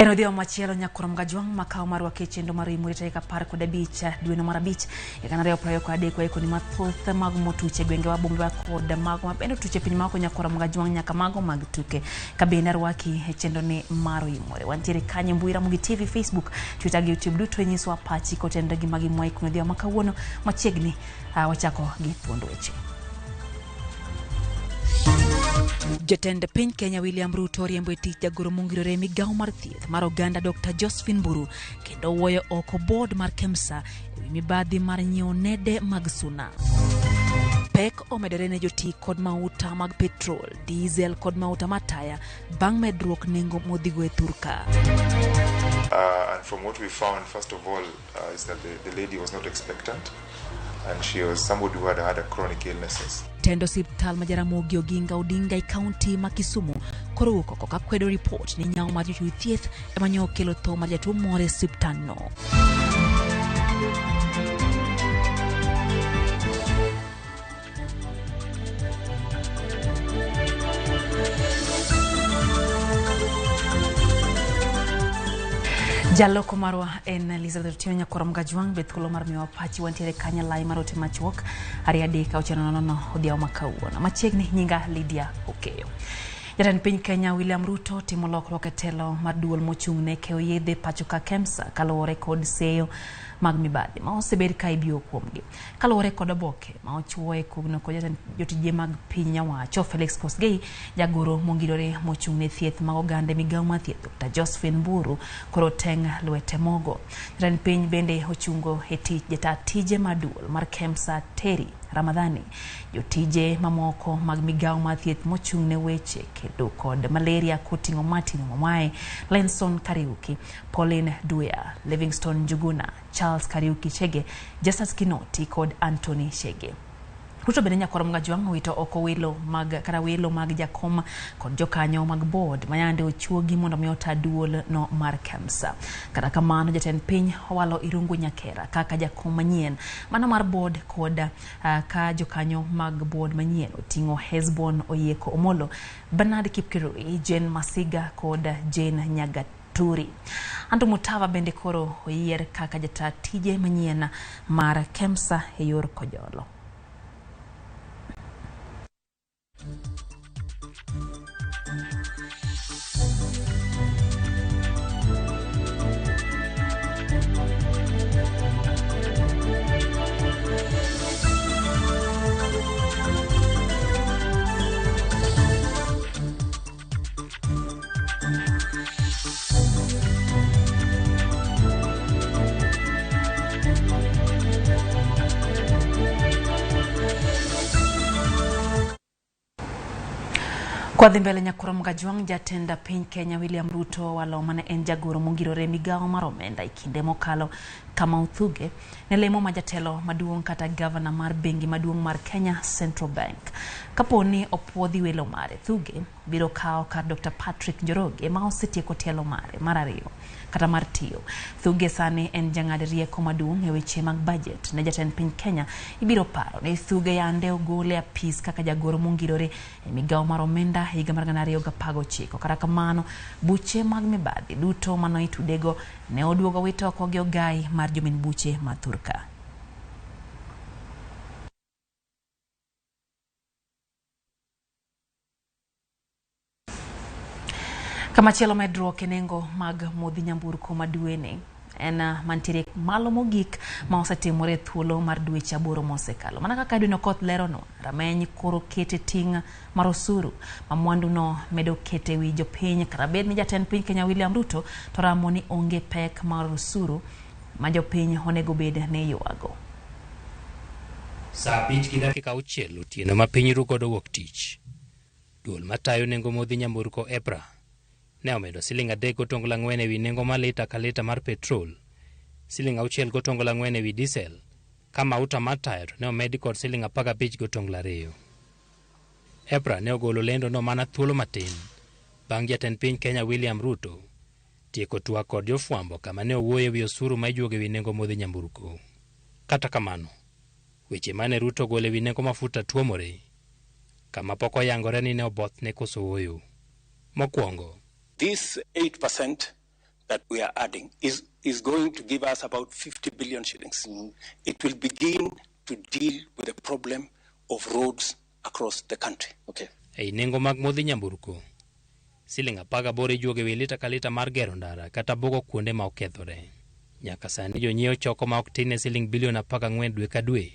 En odhiambo machielo nyakwar Mgajwang' makawo marwa ke chenro mar Imuri tarik 15 dweno mar 5 2023 waikoni mathoth mag motuche gwengewa bombewa kod mago mabende otuche piny maoko nyakwar Mgajwang' nyaka mago mag tuke. Kabende arwaki e chenro ni mar Oimore. Wantiere kanye mbui Ramogi TV, Facebook, Twitter gi YouTube duto inyiswa pachi kotenore gi magi mwaikoni odhiambo ma kawuono machiegni. Wachako gi thuond weche. Jatend piny Kenya William Ruto oriembo e tich jagoro mongirore e migawo mar thieth mar oganda Dr. Josephine Mburu kendo wuoyo oko board mar KEMSA e wi mibadhi mar nyiewo nede mag suna. Pek omedore ne joti kod mauta mag petrol, diesel kod mauta mar taya bang' medruok nengo modhigo e thurka. And from what we found, first of all, is that the lady was not expectant and she was somebody who had had a chronic illnesses. Tend osiptal ma Jaramogi Oginga Odinga e kaunti ma Kisumu koro owuok oko ka kwedo ripot ni nyawo mar jochiw thieth ema nyo okelo tho mar jatuo moro e osiptandno. Jaloko marwa en Elizabeth Otieno Nyakwar Mgajwang' be thuolo mar miyowa pachi wantiere kanya lai mar ote machuok 23600 odhiambo ma kawuono. Machiegni nyinga Lydia Okeyo. Jatend piny Kenya William Ruto timo lokruok e telo mar duol mochung' ne keyo yedhe pacho ka KEMSA kaluwore kod seyo mag mibadhi ma osebed ka ibiyo kuomgi. Kaluwore kod oboke ma ochuoye kogno kod jatend jotije mag piny owacho Felix Kosgei, jagoro mongirore mochung' ne thieth mag oganda e migawo mar thieth Dr. Josephine Mburu koro teng' lwete mogo. Jatend piny bende ochungo e tich jata tije mar duol mar KEMSA Terry Ramadhani, jotije mamoko mag migawo mar thieth mochung' ne weche kedo kod malaria koting'o Martin Wamae, Lenson Kariuki, Pauline Duya, Livingstone Njuguna, Charles Kariuki Chege, Justus Kinoti kod Anthony Chege. Ruto bende nyakwar Mgajwang' owito oko welo mag kata welo mag jakom kod jokanyo mag board mayande ochuogi mondo mi ota duol no mar KEMSA. Kata kamano jatend piny owalo Irungu Nyakera kaka jakom manyien mano mar board kod ka jokanyo mag board manyien oting'o Hesbon Oyieko Omolo, Bernard Kipkirui, Jane Masiga kod Jane Nyagat Turi. Andrew Mutava bende koro oyier kaka jata tije manyien mar KEMSA e yor kojolo. Kwadhi mbele nyakwar Mgajwang' jatend piny Kenya William Ruto walo mane en jagoro mongirore migawo mar omenda e kinde mokalo Kamau Thuge ne lemo ma jatelo maduong' kata gavana mar bengi maduong' mar Kenya Central Bank. Kapo ni opuodhi welo mare, Thuge biro kawo kar Dr. Patrick Njoroge ma osetieko tielo mare mar ariyo kata mar tiyo. Thuge sani en jang'ad rieko maduong' e weche mag budget ne jatend piny Kenya. Ibiro paro ni Thuge yande ogole apis kaka jagoro mongirore e migawo mar omenda higa mar 2019. Kata kamano, buche mag mibadhi duto mane itudego ne oduogo wito oko gi ogai mar jomin buche ma thurka. Kamachielo medruok e nengo mag modhi nyamburko ma dweni en mantiere malo mogik ma osetimore e thuolo mar dweche 8 mosekalo. Mana kaka Edwin Okoth leronwa, rameny koro kete ting' mar osuru ma mwanduno medo kete wi jopiny kata bed ni jatend piny Kenya William Ruto to ramo ni onge pek mar osuru ma jopiny onego bed ni ywago. Saa 5:06 otieno ma piny ru godo wuok tich. Duol matayo nengo modhi nyamburko EPRA ne omedo siling 3.4 ewi nengo ma lita ka lita mar petrol, siling 6.4 ewi diesel, ka mauta mar taya to ne omedi kod siling 15.2. EPRA ne ogolo lendo no mana thuolo matin bang' jatend piny Kenya William Ruto tieko twak kod jofwambo kama ne owuoyo ewi osuru ma ijuogo ewi nengo modhi nyamburko. Kata kamano, weche mane Ruto ogolo ewi nengo mafuta tuomore kama pok oyangore ni ne obothne koso ooyo. Mokwongo, This 8% that we are adding is going to give us about 50 billion shillings. It will begin to deal with the problem of roads across the country. Okay. Ei nengo mag modhi nyamburko, siling 18 ijuogo ewi lita ka lita mar gero ndara kata bugo kuonde ma okethore. Nyaka sani jonyiewo choko ma ok tin ne siling bilion 14 dwe ka dwe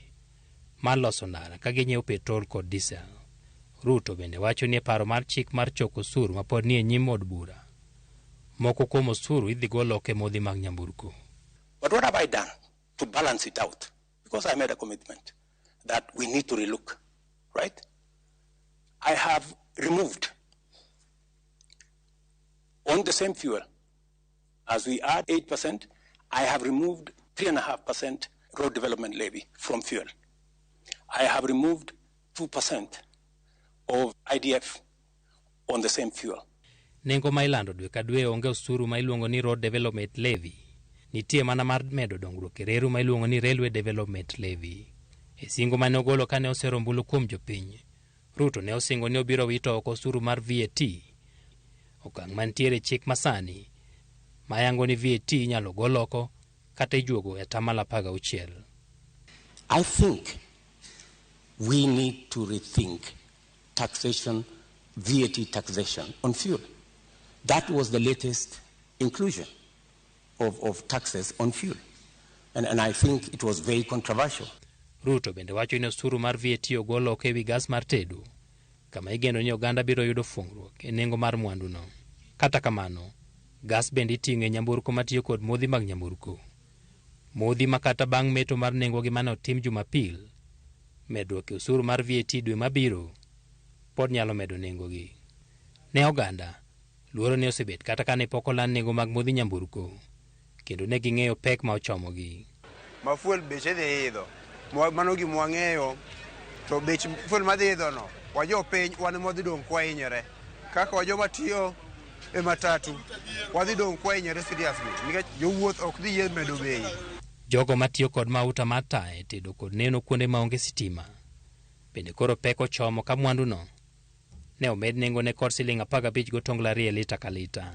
mar loso ndara ka ginyiewo petrol kod diesel. Ruto bende wacho ni e paro mar chik mar choko osuru ma pod nie nyim od bura. Moko kuom osuru idhi gol oko e modhi mag nyamburko. But what have I done to balance it out? Because I made a commitment that we need to relook, right? I have removed on the same fuel, as we add 8%, I have removed 3.5% road development levy from fuel. I have removed 2% of IDF on the same fuel. Nengo ma ilando dwe ka dwe onge osuru ma iluongo ni Road Development Levy. Nitie mana mar medo dongruok e reru ma iluongo ni Railway Development Levy. E singo mane ogolo kane osero ombulu kuom jopiny, Ruto ne osingo ni obiro wito oko osuru mar VAT. Okang' mantiere chik masani mayango ni VAT inyalo gol oko kata ijuogo e 16%. I think we need to rethink taxation, VAT taxation on fuel. That was the latest inclusion of taxes on fuel. And I think it was very controversial. Ruto bende wacho ni osuru mar VAT ogol oko ewi gas mar tedo, kama igeno ni oganda biro yudo fungruok e nengo mar mwanduno. Kata kamano, gas bende iting'o e nyamburko matiyo kod modhi mag nyamburko. Modhi ma kata bang' meto mar nengogi mane otim Jumapil, medruok e osuru mar VAT dwe mabiro pod nyalo medo nengogi. Ne oganda, luoro ne osebet kata kane pok oland nengo mag modhi nyamburko, kendo ne ging'eyo pek ma ochomogi. Ma fuel beche dhi idho, mano gima wang'eyo, to bech fuel madhi idho no, wajopiny wan ema wadhi dong' kwahinyore. Kaka wajoma tiyo e matatu, wadhi dong' kwahinyore seriously, nikech jowuoth ok dhi yie medo bei. Jogo matiyo kod mauta mar taya e tedo kod neno kuonde maonge sitima, bende koro pek ochomo ka mwanduno ne omed nengone kod siling 15.2 e lita ka lita.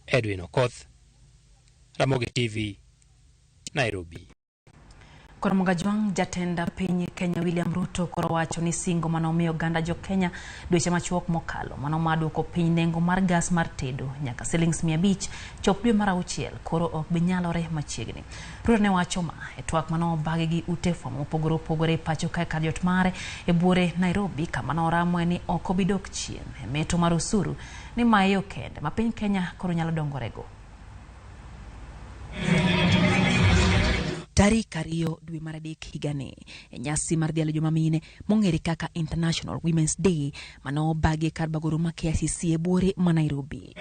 Edwin Okoth, Ramogi TV, Nairobi. Koro Mogajwang' jatend piny Kenya William Ruto koro wacho ni singo mane omiyo oganda jo Kenya dweche machuok mokalo mano mar duoko piny nengo mar gas mar tedo nyaka silings 500 chop dwe mar 6 koro ok bi nyalore machiegni. Ruto ne wacho ma e twak mane obagi gi ute fwambo mopogore opogore e pacho kae kar jot mare e buore Nairobi kama ne oramoe ni ok obi dok chien e meto mar osuru ni ma e yo kende ma piny Kenya koro nyalo dongorego. Tarik 2 dwe mar 3 higani e nyasi mar dhialo joma mine mong'ere kaka International Women's Day mane obagi kar bago romo ma KICC e buore ma Nairobi.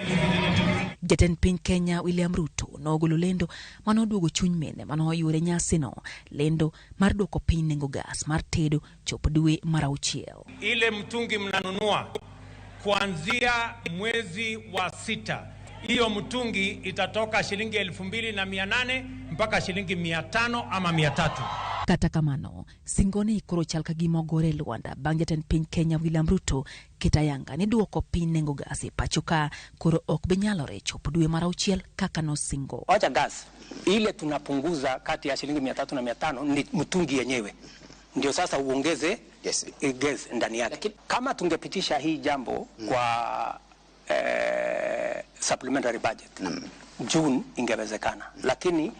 Jatend piny Kenya William Ruto nogolo lendo mane oduogo chuny mine mane oyuore nyasino, lendo mar duoko piny nengo gas mar tedo chop dwe mar 6. Ile mtungi mnanunua kuanzia mwezi wa 6, hiyo mtungi itatoka shilingi 2800 mpaka shilingi 500 ama 300. Kata kamano, singoni koro chal ka gima ogore e lwanda bang' jatend piny Kenya William Ruto keto ayanga ni duoko piny nengo gas e pacho ka koro ok bi nyalore chopo dwe mar 6 kaka nosingo. Wacha gas ile tunapunguza kati ya shilingi 300 na 500 ni mtungi yenyewe, ndio sasa uongeze gas ndani yake. Kama tungepitisha hii jambo kwa supplementary budget June ingewezekana, lakini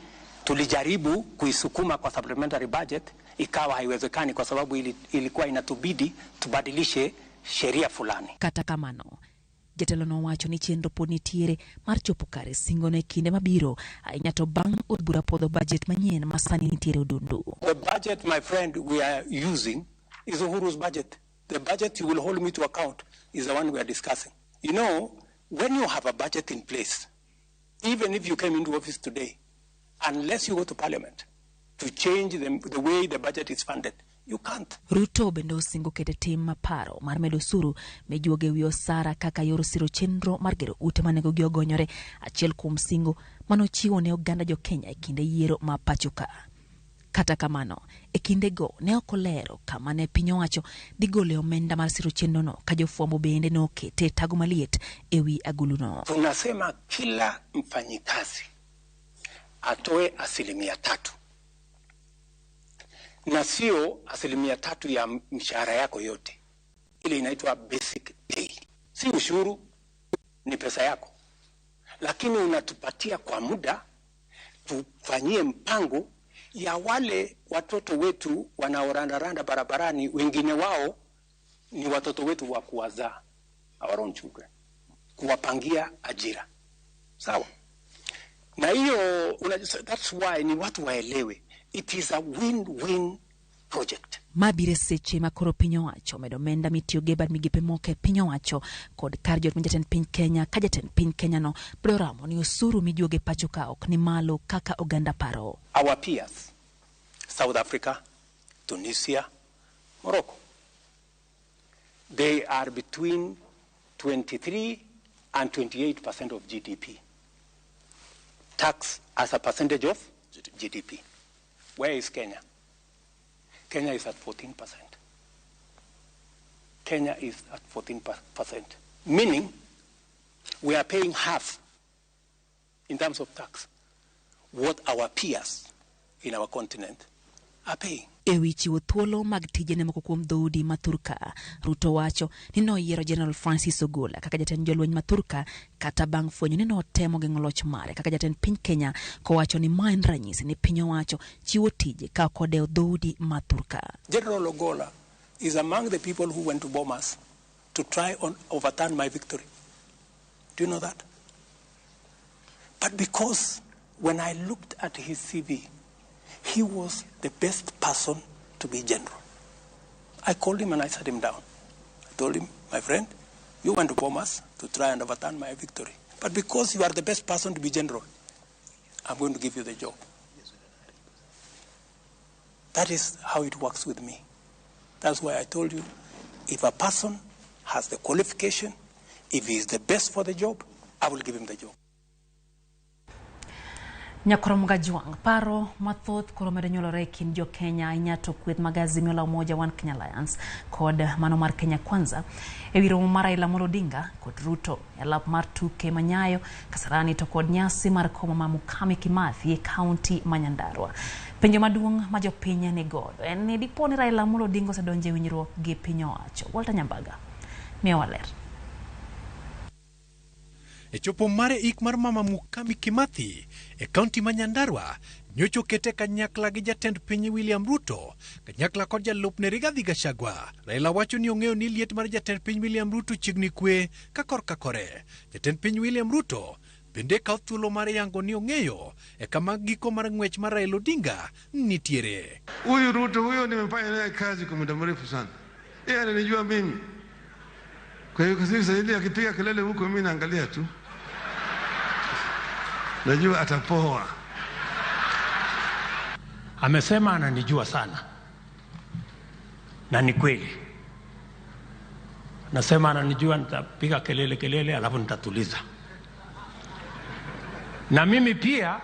tulijaribu kuisukuma kwa supplementary budget ikawa haiwezekani kwa sababu ilikuwa inatubidi tubadilishe sheria fulani. Kata kamano, jatelo nowacho ni chenro pod nitiere mar chopo kare singono e kinde mabiro, ahinya to bang' od bura puodho budget manyien ma sani nitiere odundu. The budget, my friend, we are using is Uhuru's budget. The budget you will hold me to account is the one we are discussing. You know, when you have a budget in place, even if you came into office today, unless you go to parliament to change the way the budget is funded, you can't. Ruto bende osingo keto tim maparo mar medo osuru mijuogo ewi osara kaka yor siro chenro mar gero ute ma nengogi ogonyore, achiel kuom singo manochiwo ne oganda jo Kenya e kinde yiero ma pacho ka. Kata kamano, e kindego ne ok olero kama ne piny owacho dhi gole omenda mar siro chenrono ka jofwambo bende ne okete e tago maliet e wi aguluno. Tunasema kila mfanyikazi atoe 3% na sio 3% ya mshahara yako yote. Ile inaitwa basic pay, si ushuru, ni pesa yako, lakini unatupatia kwa muda tufanyie mpango ya wale watoto wetu wanaorandaranda barabarani. Wengine wao ni watoto wetu wa kuwazaa, our own children, kuwapangia ajira, sawa? Na hiyo that's why ni watu waelewe it is a win-win project. Mabiro e seche ma koro piny owacho omedo omenda mitiyogo e bad migepe moko e piny owacho kod kar jot ma jatend piny Kenya ka jatend piny Kenya no biro ramo ni osuru mijuogo e pacho ka ok ni malo kaka oganda paro. Our peers, South Africa, Tunisia, Morocco, they are between 23 and 28% of GDP. Tax as a percentage of GDP. Where is Kenya? Kenya is at 14%. Kenya is at 14%, meaning we are paying half in terms of tax what our peers in our continent are paying. E wi chiwo thuolo mag tije ne moko kuom dhoudi ma Thurka, Ruto wacho ni noyiero General Francis Ogola kaka jatend jolweny ma Thurka kata bang' fwenyo ni notemo geng'o loch mare kaka jatend piny Kenya, kowacho ni ma en ranyisi ni piny owacho chiwo tije ka ok odewo dhoudi ma Thurka. General Ogola is among the people who went to Bomas to try and overturn my victory. Do you know that? But because when I looked at his CV, he was the best person to be general. I called him and I sat him down. I told him, my friend, you went to Bomas to try and overturn my victory. But because you are the best person to be general, I'm going to give you the job. That is how it works with me. That's why I told you, if a person has the qualification, if he is the best for the job, I will give him the job. Nyakorom Gajwang', paro mathoth koro medo nyuolore e kind jo Kenya ahinya to kweth mag Azimio la Umoja One Kenya Alliance kod mano mar Kenya Kwanza e wi romo mar Raila Amolo Odinga kod Ruto e alap mar tuke Manyayo, Kasarani to kod nyasi mar komo ma Mukami Kimathi e kaunti ma Nyandarua. Penjo maduong' ma jopiny ni godo en ni dipo ni Raila Amolo Odinga osedonjo e winjruok gi piny owacho. Walter Nyambaga miyowa ler. E chopo mare ik mar mama Mukami Kimathi e kaunti ma Nyandarua, nyocha okete kanyakla gi jatend piny William Ruto, kanyakla kod jalupne Rigathi Gachagua. Raila wacho ni ong'eyo ni liet mar jatend piny William Ruto chiegni kwe ka korka kore. Jatend piny William Ruto bende kawo thuolo mar yango ni ong'eyo e kama giko mar ng'wech mar Raila Odinga nitiere. Huyu Ruto huyo nimefanya naye kazi kwa muda mrefu sana, yeye ananijua mimi. Kwa hiyo sasa hivi akipiga kelele huko, mimi naangalia tu, najua atapoa. Amesema ananijua sana, na ni kweli. Nasema ananijua, nitapiga kelele kelele, alafu nitatuliza. Na mimi pia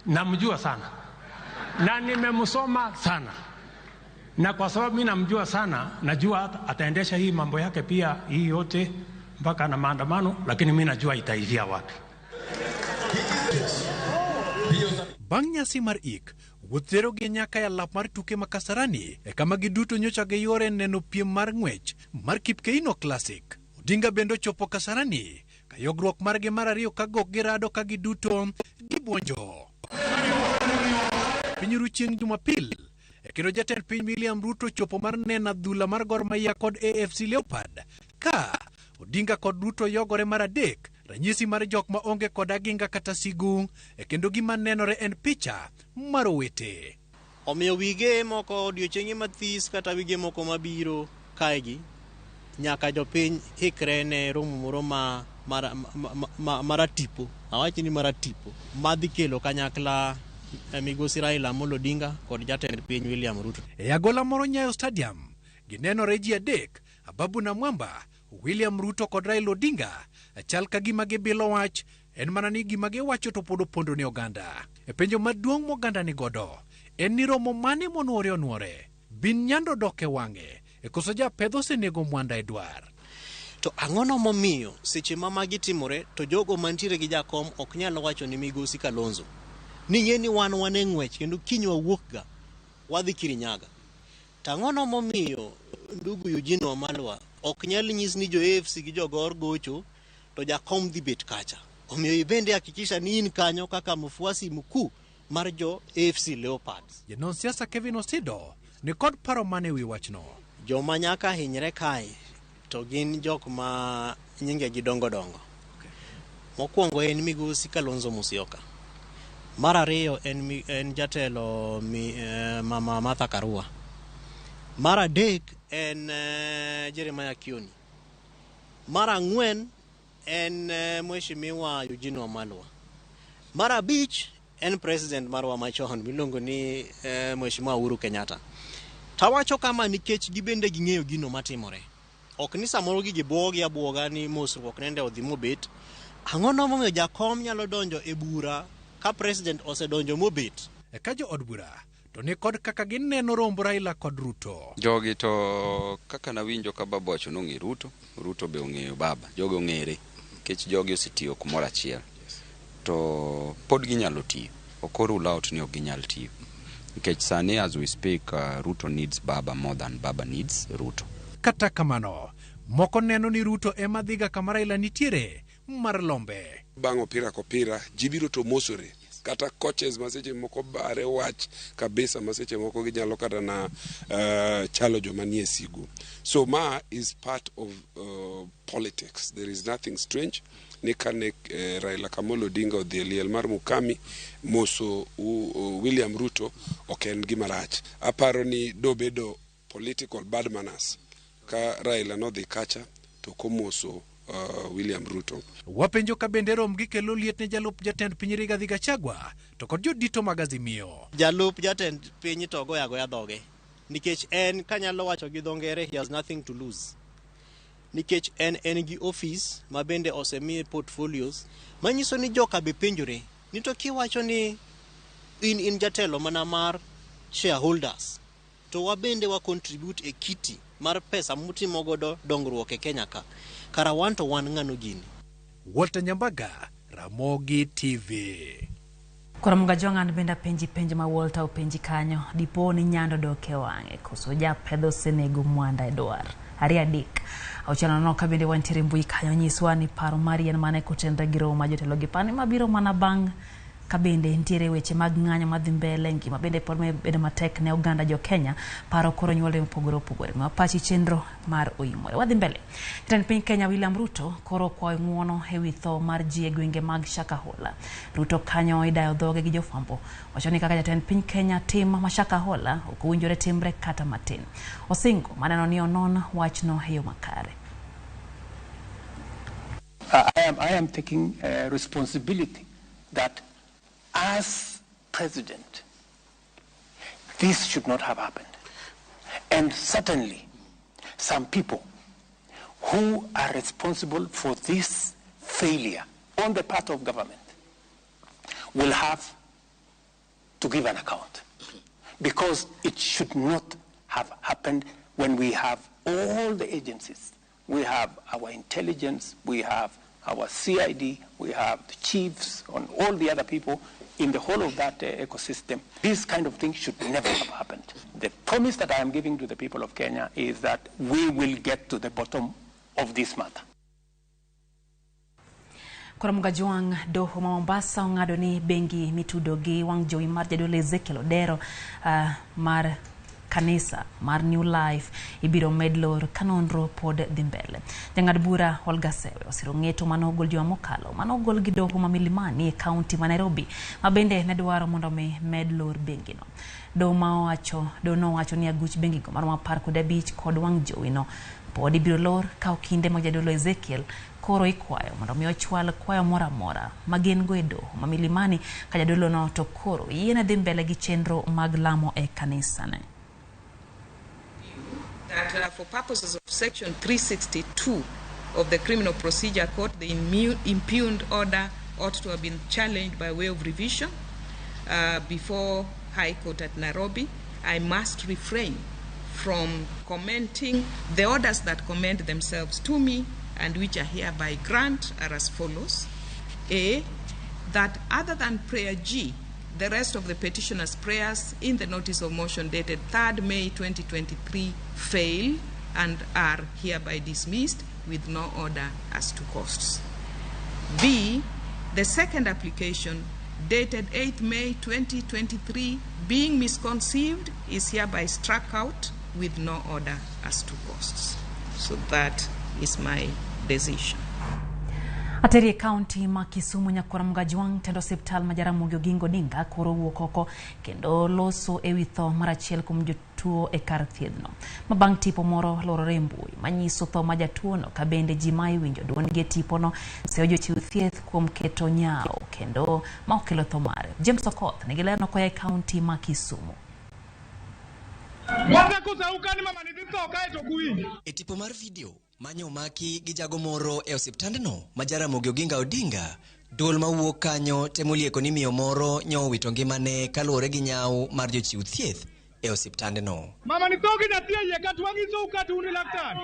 namjua sana, na nimemsoma sana, na kwa sababu mimi namjua sana, najua ataendesha hii mambo yake pia hii yote mpaka na maandamano, lakini mimi najua itaishia wapi. Bang' nyasi mar ik, wuoth terogi nyaka e alap mar tuke ma Kasarani e kama giduto nyocha giyuore neno piem mar ng'wech mar Kipkeino Classic. Odinga bende ochopo Kasarani ka yogruok margi mar ariyo ka gok girado ka giduto gibuonjo. Piny ru chieng' Jumapil, e kendo jatend piny William Ruto chopo mar neno adhula mar Gor Mahia kod AFC Leopard ka Odinga kod Ruto yogore mar adek, ranyisi mar jok ma onge kod aginga kata sigu, e kendo gima nenore en picha mar owete. Omiyo wige moko odiochienge mathis kata wige moko mabiro kaegi nyaka jopiny ikre ne romo moro ma maratipo, awach ni maratipo, madhi kelo kanyakla migosi Raila Amolo Odinga kod jatend piny William Ruto. E agola moro Nyayo Stadium, ginenore ji adek, Ababu Namwamba, William Ruto kod Raila Odinga, chal ka gima gibilo wach, en mana ni gima giwacho to pod opondo ne oganda. E penjo maduong' moganda ni godo, En ni romo mane monuore onuore? Bin Nyando dok e wang'e e koso japedho osenego Mwanda e dwar. To ang'ono momiyo seche ma magi timore to jogo mantiere gi jakom ok nyal wacho ni migosi Kalonzo ni ng'e ni wan wan e ng'wech kendo kiny wawuok ga wadhi Kirinyaga. To ang'ono momiyo ndugu Eugene Wamalwa ok nyal nyis ni jo AFC gi jo Gor gocho to jakom dhi bet kacha. Omiyo ibende hakikisha ni in kanyo kaka mfuasi mkuu mar jo AFC Leopards. Janon siasa Kevin Osido ni kod paro mane wi wachno. Joma nyaka hinyre kae to gin jok ma nyingegi dongo dongo. Mokwongo en migosi Kalonzo Musyoka. Mar ariyo en jatelo mama Martha Karua. Mar adek en Jeremiah Kioni. Mar ang'wen en mheshimiwa Eugene Wamalwa. Mar abich en president marwa machon miluongo ni mheshimiwa Uhuru Kenyatta. Tawacho kama nikech gibende ging'eyo gino matimore. Ok ni samoro gigi buogi abuoga ni mosruok nende odhi mobet. Ang'ono momiyo jakom nyalo donjo e bura ka president osedonjo mobet? Eka jo od bura to ni kod kaka gineno romb Raila kod Ruto. Jogi to kaka nawinjo ka baba wacho nong'e Ruto, Ruto be ong'eyo baba. Jogi ong'ere nikech jogi osetiyo kumoro achiel. To pod ginyalo tiyo. Ok rule out ni ok ginyal tiyo. Nikech sani as we speak, Ruto needs baba more than baba needs Ruto. Kata kamano, moko neno ni Ruto ema dhiga kama Raila nitiere mar lombe. Bang' opira kopira, ji biro to mosore. Kata coaches ma seche moko bare wach kabisa ma seche moko ginyalo kata na chalo joma nie sigu. So ma is part of politics. There is nothing strange. Ni kane Raila Kamolo Odinga odhi e liel mar Mukami moso William Ruto ok en gima rach. Aparo ni dobedo political bad manners ka Raila nodhi kacha to komoso William Ruto. Wapenjo ka bende rom gi kelo liet ne jalup jatend piny Rigathi Gachagua to kod jodito mag Azimio. Jalup jatend piny to goyo agoya dhoge. Nikech en kanyalo wacho gi dho ngere he has nothing to lose. Nikech en gi office ma bende osemiye portfolios manyiso ni joka be penjore ni to kiwacho ni in jatelo mana mar shareholders to wabende wa contribute e kiti mar pesa mutimo godo dongruok e Kenya ka. Kara wan to wan ng'ano gini. Walter Nyambaga, Ramogi TV. Koro Mugajwang' an bende apenji penjo ma Walter openji kanyo. Dipo ni Nyando dok e wang'e koso japedho osenego Mwanda e dwar. 2 3 6 ka bende wantiere mbui kanyo nyiswa ni paro mari en mane kotenre gi romo ma jotelo gi pani mabiro mana bang' ka bende nitiere weche mag ng'anyo madhi mbele ngima bende pod bedo matek ne oganda jo Kenya paro koro nyuolre mopogore opogore ma pachi chenro mar oimore wadhi mbele. Jatend piny Kenya William Ruto koro kwayo ng'uono ewi tho mar ji e gwenge mag Shakahola. Ruto kanyo idayo dhoge gi jofwambo wacho ni kaka jatend piny Kenya tim ma Shakahola ok owinjore timre kata matin. Osingo maneno ni onon wachno e yo makare. I am taking responsibility that as president, this should not have happened. And certainly, some people who are responsible for this failure on the part of government will have to give an account. Because it should not have happened when we have all the agencies. We have our intelligence, we have our CID, we have the chiefs and all the other people in the whole of that ecosystem. This kind of thing should never have happened. The promise that I am giving to the people of Kenya is that we will get to the bottom of this matter. Koro Mugajwang' doho ma Mombasa ong'ado ni bengi mitudo gi wang' jowi mar jadolo Ezekiel Odero mar kanisa mar New Life ibiro med lor ka nonro pod dhi mbele. Jang'ad bura Olga Sewe osiro ng'eto manogol juma mokalo manogol gi doho ma Milimani e kaunti ma Nairobi ma bende ne dwaro mondo mi med lor bengino. Doho nowacho ni aguch bengigo maromo 15 kod wang' jowi no pod ibiro lor ka okinde mag jadolo Ezekiel koro ikwayo mondo mi ochwal kwayo moro amora ma gin go e doho ma Milimani ka jadolo no to koro yiene dhi mbele gi chenro mag lamo e kanisane. That for purposes of section 362 of the Criminal Procedure Code, the impugned order ought to have been challenged by way of revision before High Court at Nairobi, I must refrain from commenting. The orders that commend themselves to me and which I hereby grant are as follows. A, that other than prayer G, the rest of the petitioner's prayers in the notice of motion dated 3rd May 2023 fail and are hereby dismissed with no order as to costs. B, the second application dated 8th May 2023 being misconceived is hereby struck out with no order as to costs. So that is my decision. Ateri e kaunti ma Kisumu nyakwar Mgajwang' tend osiptal ma Jaramogi Oginga Odinga koro wuok oko kendo loso ewi tho mar achiel kuom jotuo e kar thiethno. Ma bang' tipo moro lorore e mbui manyiso tho ma jatuono ka bende ji ma iwinjo duondgi e tipono seyo jochiw thieth kuom keto nyawo kendo ma okelo tho mare. James Okoth nigi lerno koa e kaunti ma Kisumu. E tipo mar video manye omaki gi jago moro e osiptandno ma Jaramogi Oginga Odinga, duol mawuok kanyo temo lieko ni miyo moro nyo owito ngimane kaluwore gi nyawo mar jochiw thieth e osiptandno. Mama ni tho gi nyathi e iye ka to wanyisou ka to un laktar.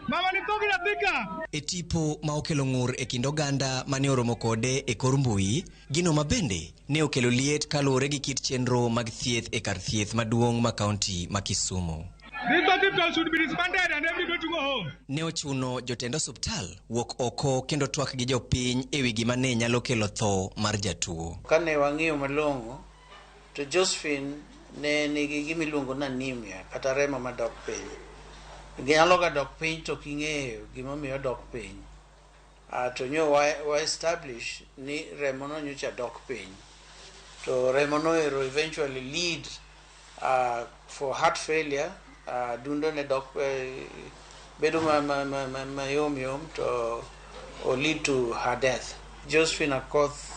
Mama ni tho gi nyathi ka. E tipo ma okelo ng'ur e kind oganda mane oromo kode e kor mbui, gino ma bende ne okelo liet kaluwore gi kit chenro mag thieth e kar thieth maduong' ma kaunti ma Kisumu. This hospital should be disbanded and everybody to go home. Ne ochuno jotend osuptal wuok oko kendo twak gi jopiny e wi gima ne nyalo kelo tho mar jatuo. Kane wang'iyo malong'o to Josephine ne nigi gima iluongo ni anemia kata remo madok piny. Nyalo ga dok piny to ok ing'eyo gimomiyo odok piny. To nyo wa establish ni remo no nyocha dok piny. To remo no ero eventually lead for heart failure, dundo ne dok bedo mayom yom to o lead to her death. Josephine Akoth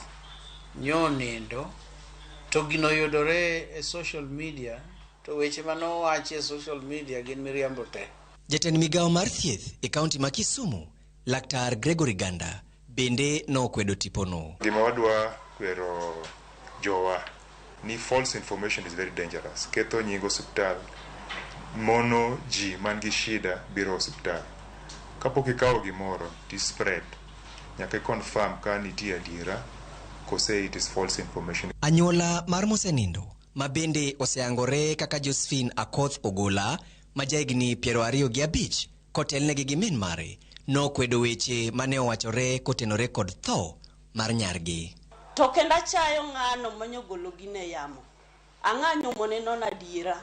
nyo nindo to gino yudore e social media to weche manowachi e social media gin miriambo te. Jatend migawo mar thieth e kaunti ma Kisumu, Laktar Gregory Ganda, bende nokwedo tipono. Gima wadwa kwero jowa ni false information is very dangerous. Ketho nying osiptal mono ji man gi shida biro osiptal. Kapok ikawo gimoro ti spread nyaka i confirm ka nitie adiera kose it is false information. Anyuola mar mosenindo ma bende oseyangore kaka Josephine Akoth Ogola ma jahigni 25 kotelnegi gi min mare nokwedo weche mane owachore kotenore kod tho mar nyargi. To kendo achayo ng'ano manyogolo gine yamo. Ang'anyo mone non adiera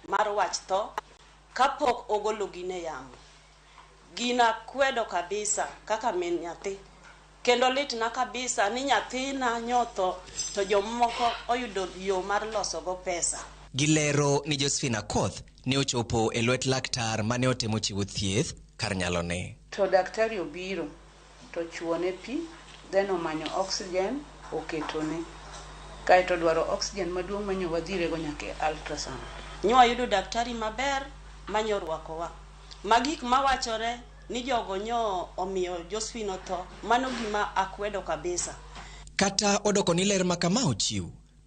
mar wach tho kapok ogolo gine yamo. Gina kwedo kabisa kaka min nyathi. Kendo litna kabisa ni nyathina nyotho to jomoko oyudo yo mar losogo pesa. Gilero ni Josephine Akoth ne ochopo e lwet laktar mane otemo chiwo thieth kar nyalone. To daktari obiro to chuone pi, then omanyo oxygen oketone. Kaeto dwaro oxygen maduong' manyo wadhirego nyaka e ultrasound. Nywayudo daktari maber manyorwakowa. Ma gik mawachore ni jogo nyo omiyo Josephine otho, mano gima akwedo kabisa. Kata odoko ni ler ma kama ochiw,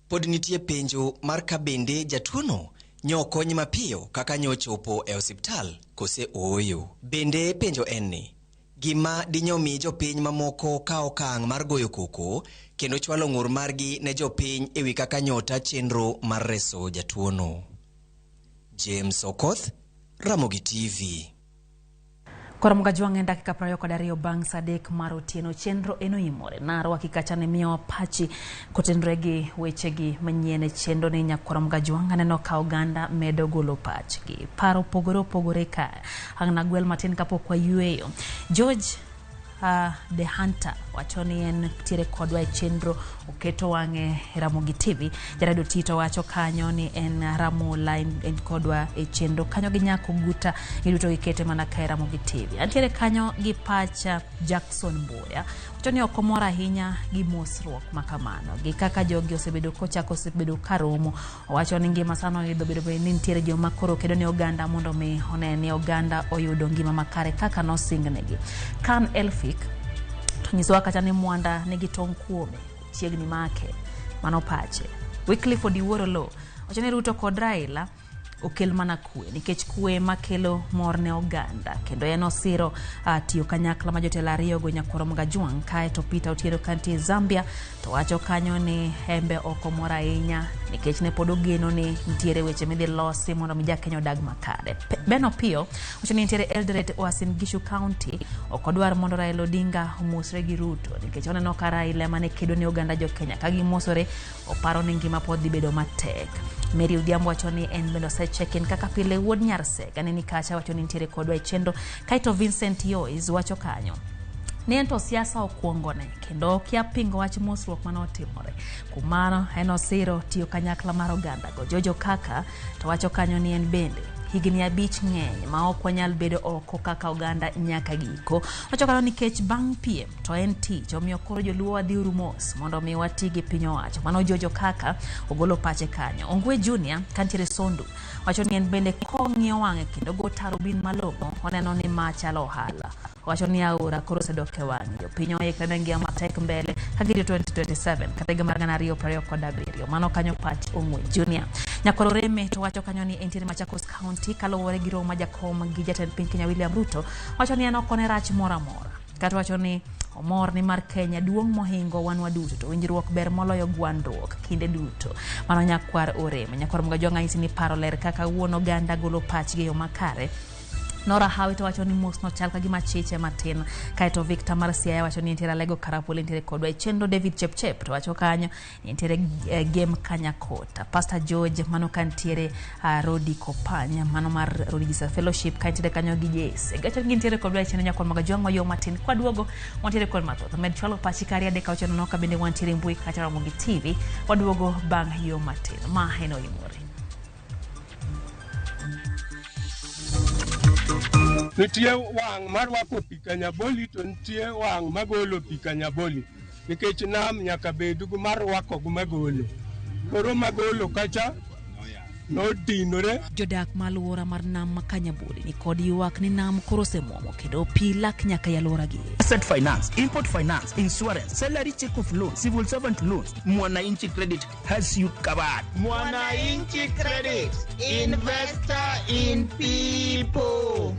pod nitie penjo mar ka bende jatuono nyo okony mapiyo kaka nyo ochopo e osiptal kose ooyo. Bende penjo en ni, gima dinyo mi jopiny mamoko ka okang' mar goyo koko kendo chwalo ng'ur margi ne jopiny ewi kaka nyota chenro mar reso jatuono. James Okoth, Ramogi TV. Koro Mgajwang' en dakika 22 bang' saa 3 mar otieno. Chenro en oimore. Narwaki kacha ne miyowa pachi kotenore gi wechegi manyien e chenro ni nyakwar Mgajwang'. Aneno ka oganda medo golo pachgi. Paro opogore opogore ka. Ang' nagwel matin kapok wayueyo. George The Hunter wacho ni en tiere kodwa e chenro, oketo wang'e e Ramogi TV. Jared Otito wacho kanyo ni en Ramola en kodwa e chenro kanyo gi Nyako Guta, giduto gikete mana ka e Ramogi TV. Antiere kanyo gi pacha Jackson Mbuya wacho ni ok omor ahinya gi mosruok ma kamano gi kaka jogi osebedo kochako osebedo karomo. Owacho ni ngima sano oidho bedo bed ni nitiere joma koro kedo ne oganda mondo mi one ni oganda oyudo ngima makare kaka nosingnegi. Kan Elfik to nyisowa kata ni Mwanda nigi tong' kuome, chiegni make, mano pache. Wycliffe Odiwuor Oloo Wacho ni Ruto kod Raila okel mana kwe nikech kwe makelo mor ne oganda kendo en osiro tiyo kanyakla ma jotelo ariyogo Nyakwar Mgajwang'. Kae to Peter Otieno kantie Zambia to wacho kanyo ni hembe ok omor ahinya nikech ne pod ogeno ni nitiere weche midhi losi mondo mi jakenya odag makare. Ben Opiyo wacho ni nitiere Eldoret Uasin Gishu County ok odwar mondo Raila Odinga omosre gi Ruto nikech oneno ka Raila ema ne kedo ne oganda jokenya ka gimosore oparo ni ngima pod dhi bedo matek. Mary Odhiambo wacho ni en bende ose check in kaka pile. Wuod Nyarsega ne ni kacha wacho ni nitiere kodwa e chenro. Kaeto Vincent Yois wacho kanyo ni en to siasa okuongone kendo okia pingo wach mosruok mane otimore. Kuom mano en osiro tiyo kanyakla mar oganda go. Jojo Kaka to wacho kanyo ni en bende higni 5 ng'eny ma ok wanyal bedo oko kaka oganda nyaka giko. Wacho kanyo nikech bang' piem to en tich, omiyo koro joluo wadhiuru mos mondo mi wati gi piny owacho. Mano Jojo Kaka ogolo pache kanyo. Ongwe Junior kantiere Sondu wacho ni en bende kong'iyo wang'e kendo go tarubin malong'o oneno ni ma chalo ohala. Wacho ni aora koro osedok e wang'e jopiny oikre ne ngima matek mbele ka girito 2027 kata higa mar 2027. Mano kanyo pach Ongwe Junior. Nyakwar Oreme to wacho kanyo ni entiere Machakos County kaluwore gi romo ma jakom gi jatend piny Kenya William Ruto. Wacho ni en ok one rach moro amora kata wacho ni omor ni mar Kenya duong' mohingo wan waduto to winjruok ber moloyo gwandruok kinde duto. Mano Nyakwar Oreme. Nyakwar Mgajwang' anyisi ni paro ler kaka wuon oganda golo pachgi e yo makare. Nora Hawi to wacho ni mos no chal ka gima chiche matin. Kaeto Victor mar Siaya wacho ni nitiere Alego Karapol nitiere kodwa e chenro. David Chepchep to wacho kanyo ni nitiere Gem Kanyakota. Pastor George mano kantiere Rodi Kopany mano mar Rodi Jesus Fellowship ka nitiere kanyo gi Jesse. Gacho gintiere kodwa e chenro. Nyakwar Magajwang' yo matin kwaduogo wantiere kod mathoth. Med chwalo pachi kari adek auchiel nono ka bende wantiere mbui kata Ramogi TV. Waduogo bang' yo matin. Ma en Oimore. Nitie wang' marwako pi Kanyaboli to nitie wang' magolo pi Kanyaboli nikech nam nyaka bed marwako gi magolo. Koro magolo kacha nodinore. Jodak ma alwora mar nam ma Kanyaboli ni kod ywak ni nam koro osemuomo kendo pi lak nyaka e alworagi. Asset finance, import finance, insurance, salary check of loan, civil servant loans. Mwananchi Credit has you covered. Mwananchi Credit, investor in people.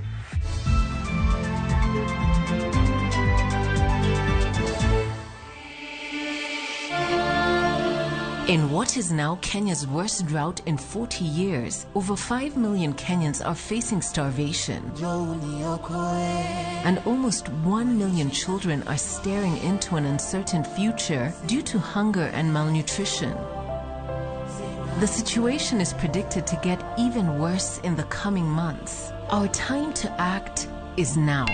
In what is now Kenya's worst drought in 40 years, over 5 million Kenyans are facing starvation. And almost 1 million children are staring into an uncertain future due to hunger and malnutrition. The situation is predicted to get even worse in the coming months. Our time to act is now.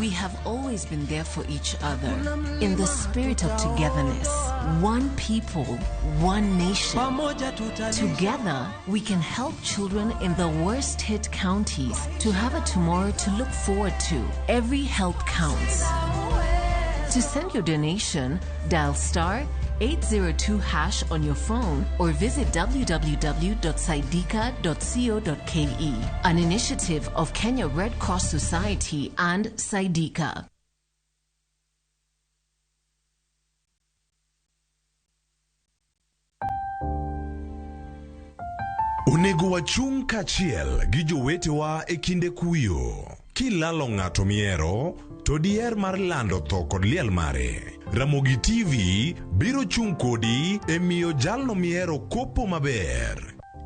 We have always been there for each other in the spirit of togetherness. One people, one nation. Together, we can help children in the worst hit counties to have a tomorrow to look forward to. Every help counts. To send your donation, dial star 802 hash on your phone or visit www.saidika.co.ke. An initiative of Kenya Red Cross Society and Saidika. Onego wachung' kaachiel gi jowetewa e kinde kuyo. Kilalo ng'ato mihero, to diher mar lando tho kod liel mare. Ramogi TV biro chung' kodi e miyo jalno mihero kopo maber.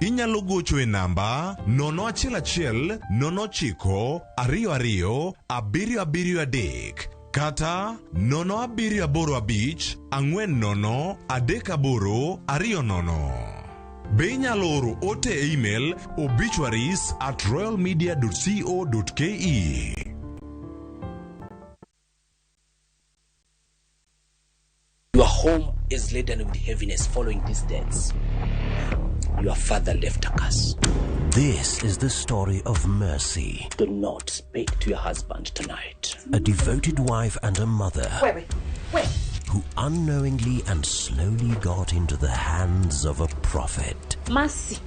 Inyalo gocho e namba 011 09 22 773 kata 0785 40 38 20. Be inyalo oro ote e email obituaries@royalmedia.co.ke. Your home is laden with heaviness following these deaths. Your father left a curse. This is the story of Mercy. Do not speak to your husband tonight. A devoted wife and a mother. Wait, wait, wait. Who unknowingly and slowly got into the hands of a prophet. Mercy,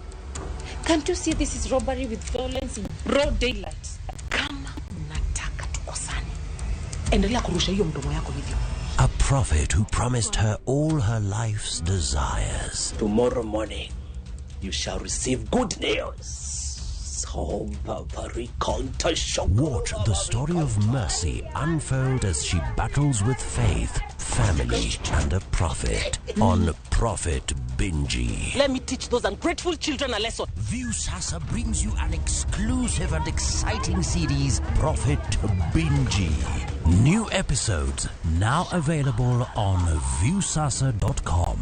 can't you see this is robbery with violence in broad daylight? Kama unataka tukosane, endelea kurusha hiyo mdomo yako hivyo. A prophet who promised her all her life's desires. Tomorrow morning, you shall receive good news. Watch the story of Mercy unfold as she battles with faith, family, and a prophet on Prophet Binji. Let me teach those ungrateful children a lesson. Viusasa brings you an exclusive and exciting series, Prophet Binji. New episodes now available on viusasa.com.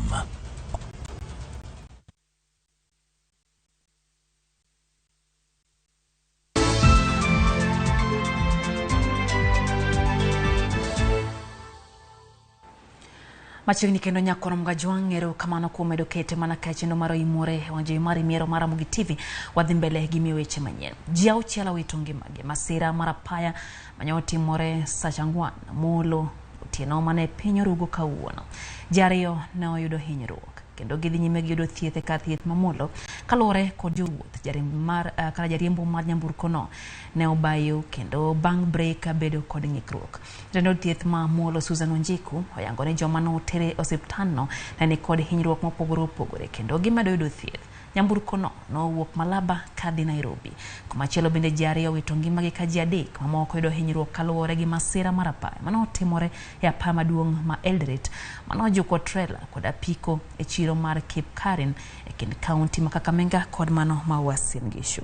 Machiegni kendo nyakono Mgajwang' erokamano kuom medo kete mana ka chenro mar Oimore wang' jowi mar Imiero mar Ramogi TV wadhi mbele gi miyo weche manyien. Ji auchiel owito ngimagi masira mar apaya mane otimore saa 4 molo otieno mane piny orugo kawuono. Ji ariyo ne oyudo hinyruok kendo gidhi nyime gi yudo thieth e kar thieth mamolo kaluwore kod jowuoth. Jariembo mar nyamburko no ne obayo kendo bang' brek bedo kod ng'ikruok. Jatend od thieth ma Molo Susan Wanjiku oyango ni joma notere osiptandno ne nikod hinyruok mopogore opogore kendo gimedo yudo thieth. Nyamburko no nowuok Malaba kadhi Nairobi. Komachielo bende ji ariyo owito ngimagi ka ji adek mamoko yudo hinyruok kaluwore gi masira mar apaya manotimore e apaya maduong' ma Eldoret manojuko trela kod apiko e chiro mar Cape Karen e kind kaunti ma Kakamega kod mano ma Uasin Gishu.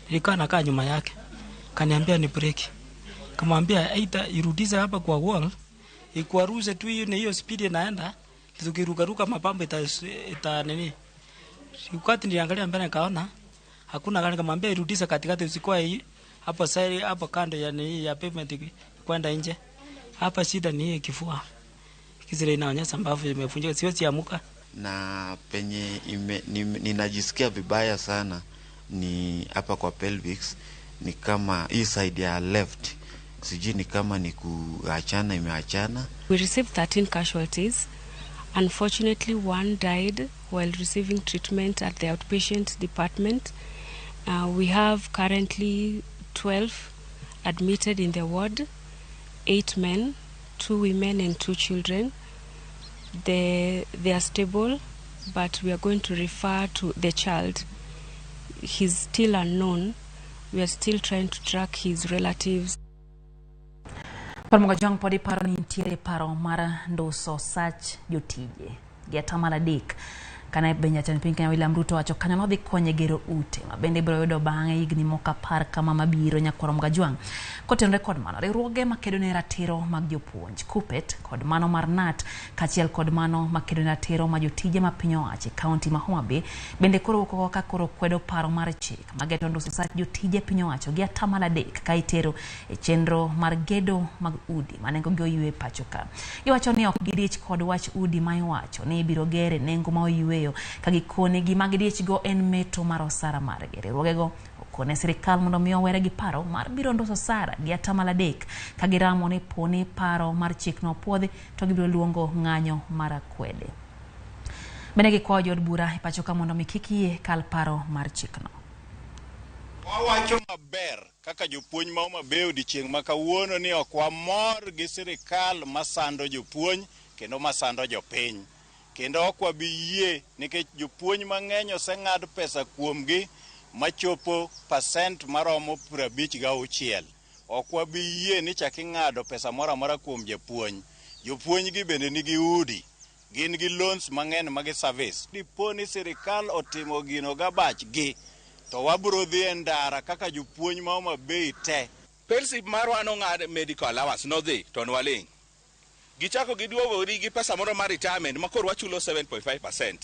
Nilikuwa nakaa nyuma yake, kaniambia ni breki, kamwambia aidha irudize hapa kwa wall ikuaruze tu hiyo na hiyo speed inaenda tukirukaruka mapambo ita nini. Wakati niliangalia mbele nikaona hakuna gari, nikamwambia irudishe katikati, usikuwa hii hapo side hapo kando ya nini ya pavement kwenda nje. Hapa shida ni hii kifua kizile inaonyesha mbavu imevunjika, siwezi amuka. Na penye ninajisikia vibaya sana ni hapa kwa pelvics, ni kama hii side ya left, sijui ni kama ni kuachana imeachana. We received 13 casualties. Unfortunately, one died while receiving treatment at the outpatient department. We have currently 12 admitted in the ward, 8 men, 2 women and 2 children. They are stable, but we are going to refer to the child. He's still unknown. We are still trying to track his relatives. Mgajwang' pod iparo ni nitiere paro mar nduso sach jotije gi atamalo 3 kane be jatend piny Kenya William Ruto wacho kanyo nodhi konye gero ute ma bende biro yudo bang'e higni moko 10 kama mabiro. Nyakwaro Mgajwang' kotenore kod mano, riwruoge makedo ne ratiro mag jopuonj KUPPET kod mano mar KNUT kaachiel kod mano makedo ne ratiro ma jotije ma piny owacho e kaunti ma Homa Bay bende koro wuok oko ka koro kwedo paro mar chik mageto nduso sach jotije piny owacho gi atamalo 3 ka itero e chenro mar gedo mag udi ma nengogi oywe pacho ka. Giwacho ni ok gidich kod wach udi ma iwacho ni ibiro ger e nengo ma oyweyo ka gikone gima gidichgo en meto mar osara margi. Riwruogego okone sirikal mondo mi owere gi paro mar biro nduso osara gi atamalo 3 ka giramo ni poni paro mar chikno opuodhi to gibiro luongo ng'anyo mar akwede. Bende gikwayo jood bura e pacho ka mondo mi kik yie kal paro mar chikno. Wawacho maber kaka jopuonj ma Homa Bay odiochieng' ma kawuono ni ok wamor gi sirikal masando jopuonj kendo masando jopiny. Kendo ok wabi yie nikech jopuonj mang'eny oseng'ad pesa kuomgi machopo pasent maromo 56. Ok wabi yie ni chak ing'ado pesa moro amora kuom japuonj. Jopuonj gi bende nigi udi, gin gi loans mang'eny mag service. Dipo ni sirikal otimo gino gabachgi, to wabiro dhi e ndara kaka jopuonj ma Homa Bay te. Payslip marwa nong'ad medical allowance nodhi to nwaling'. Gichako giduogo gi pesa moro mar retirement ma koro wachulo 7.5%.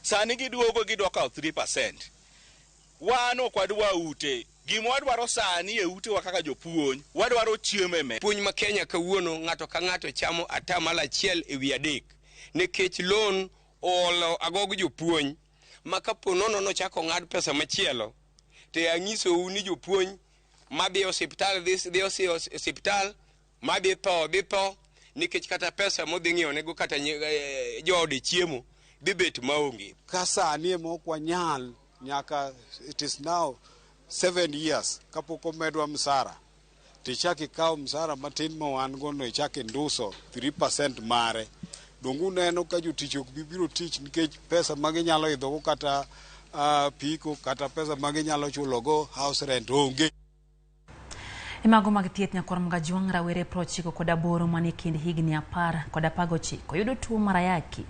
Sani giduogo gidwa kawo 3%. Wan ok wadwa ute. Gima wadwaro sani e utewa kaka jopuonj, wadwaro chiemo e mesa. Puonj ma Kenya kawuono ng'ato ka ng'ato chamo 1.3% nikech loan oolo agog jopuonj ma kapo nono nochako ng'ad pesa machielo to anyisou ni jopuonj madhi e osiptal dhi osiptal, madhi tho dhi tho nikech kata pesa modhi ng'iewonego kata joode chiemo dhi bet maonge. Ka sani ema ok wanyal nyaka it is now 7 years kapok omedwa msara Tichak ikaw msara matin ma wan go no ichak induso 3% mare. Donge uneno ka jotich ok bi biro tich nikech pesa ma ginyalo idhogo kata piko kata pesa ma ginyalo chulogo house rent onge. E mago mag thieth nyakwar Mgajwang' rawere 98 manie kind higni 10 kod 19 yudo tuo mar ayaki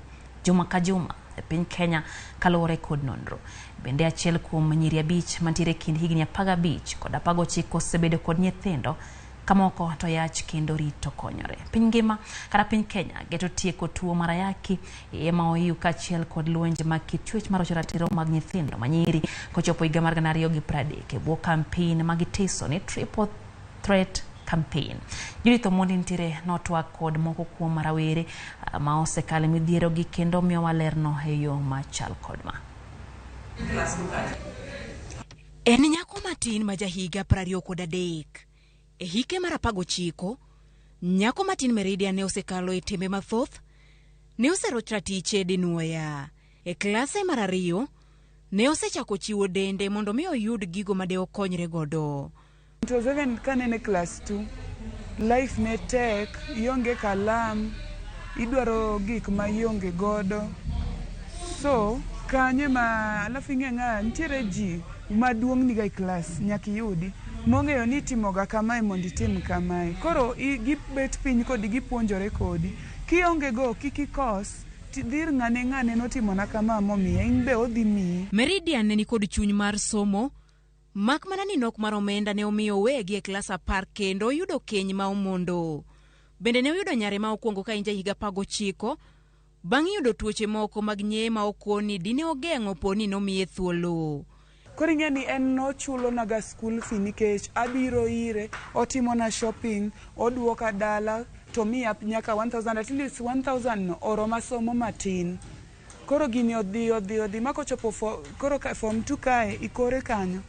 juma ka juma e piny Kenya kaluwore kod nonro. Bende achiel kuom nyiri 5 mantiere kind higni 15 kod 19 osebedo kod nyithindo kamoko to yach kendo rito konyore. Piny ngima kata piny Kenya geto tieko tuo mar ayaki ema ohiu kaachiel kod lwenje mag kit chwech marocho ratiro mag nyithindo manyiri kochopo higa mar 2030 e bwo kampen magitiso ni Triple Threat Campaign. Judith Omondi nitiere notwak kod moko kuom rawere ma osekalo midhiero gi kendo miyowa lerno e yo machal kod ma. En nyako matin ma jahiga 23. E hike mar 19, nyako matin Meridian ne osekalo e tembe mathoth, ne oseroch ratiche dinuoya. E klase mar 2, ne osechako chiwo dende mondo mi oyud gigo ma de okonyre godo. It was even kanene class 2, life ne tek, ionge kalam, idwaro gik ma ionge godo. So, kanyo ma alafu ing'e ng'a nitiere ji maduong' niga e klas nyaka iyudi mong'eyo ni itimoga kamae mondo itim kamae. Koro gibet piny kodi gipuonjore kodi. Kionge go kik ikos, dhir ng'ane ng'ane notimona kama momiya, in be odhi miyi. Meridian ne nikod chuny mar somo, mak mana ni nok mar omenda ne omiyo owegi e klas 10 kendo oyudo keny ma omondo. Bende ne oyudo nyare ma okwongo ka en jahiga 19, bang' yudo tuoche moko mag nyeye ma okoni dine ogeng'o po ni nomiye thuolo. Koro ing'e ni en nochulonaga school fee nikech abiro ire, otimona shopping, oduoka dala, to miya nyaka 1000, at least 1000 no oroma somo matin. Koro gini odhi odhi odhi ma kochopo koro form 2 kae ikore kanyo.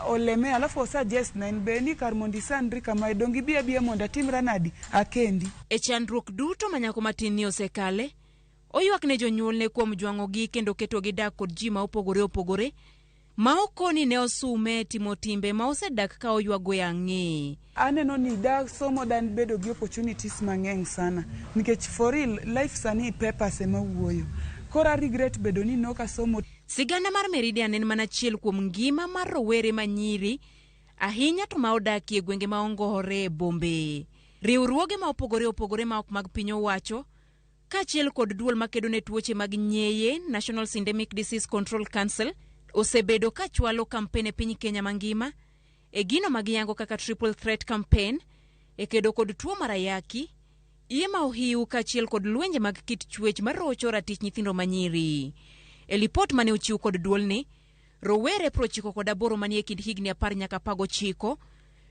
Oleme alafu osuggest na en be ni kar mondo isandri kamae donge ibi abiya mondo atimra nadi akendi. E chandruok duto ma nyako matin ni osekale, oywak ne jonyuolne kuom jwang'ogi kendo ketogi dak kod ji ma opogore opogore ma okoni ne osume timo timbe ma osedak ka oywago e ang'e. Aneno ni dak somo dan bedo gi opportunities mang'eny sana nikech for real life sani papers ema wuoyo. Koro a regret bedo ni nok asomo. Sigana mar Meridian en mana achiel kuom ngima mar rowere manyiri, ahinya to ma odakie gwenge ma ongore e bombe. Riwruoge ma opogore opogore ma ok mag piny owacho, kaachiel kod duol makedo ne tuoche mag nyeye National Syndemic Disease Control Council, osebedo ka chwalo kampen e piny Kenya mangima e gino magiyango kaka Triple Threat Campaign e kedo kod tuo mar ayaki, iye ma ohiu kaachiel kod lwenje mag kit chwech marocho ratich nyithindo manyiri. E lipot mane ochiw kod duolni, rowere 98 manie kind higni 10 nyaka 19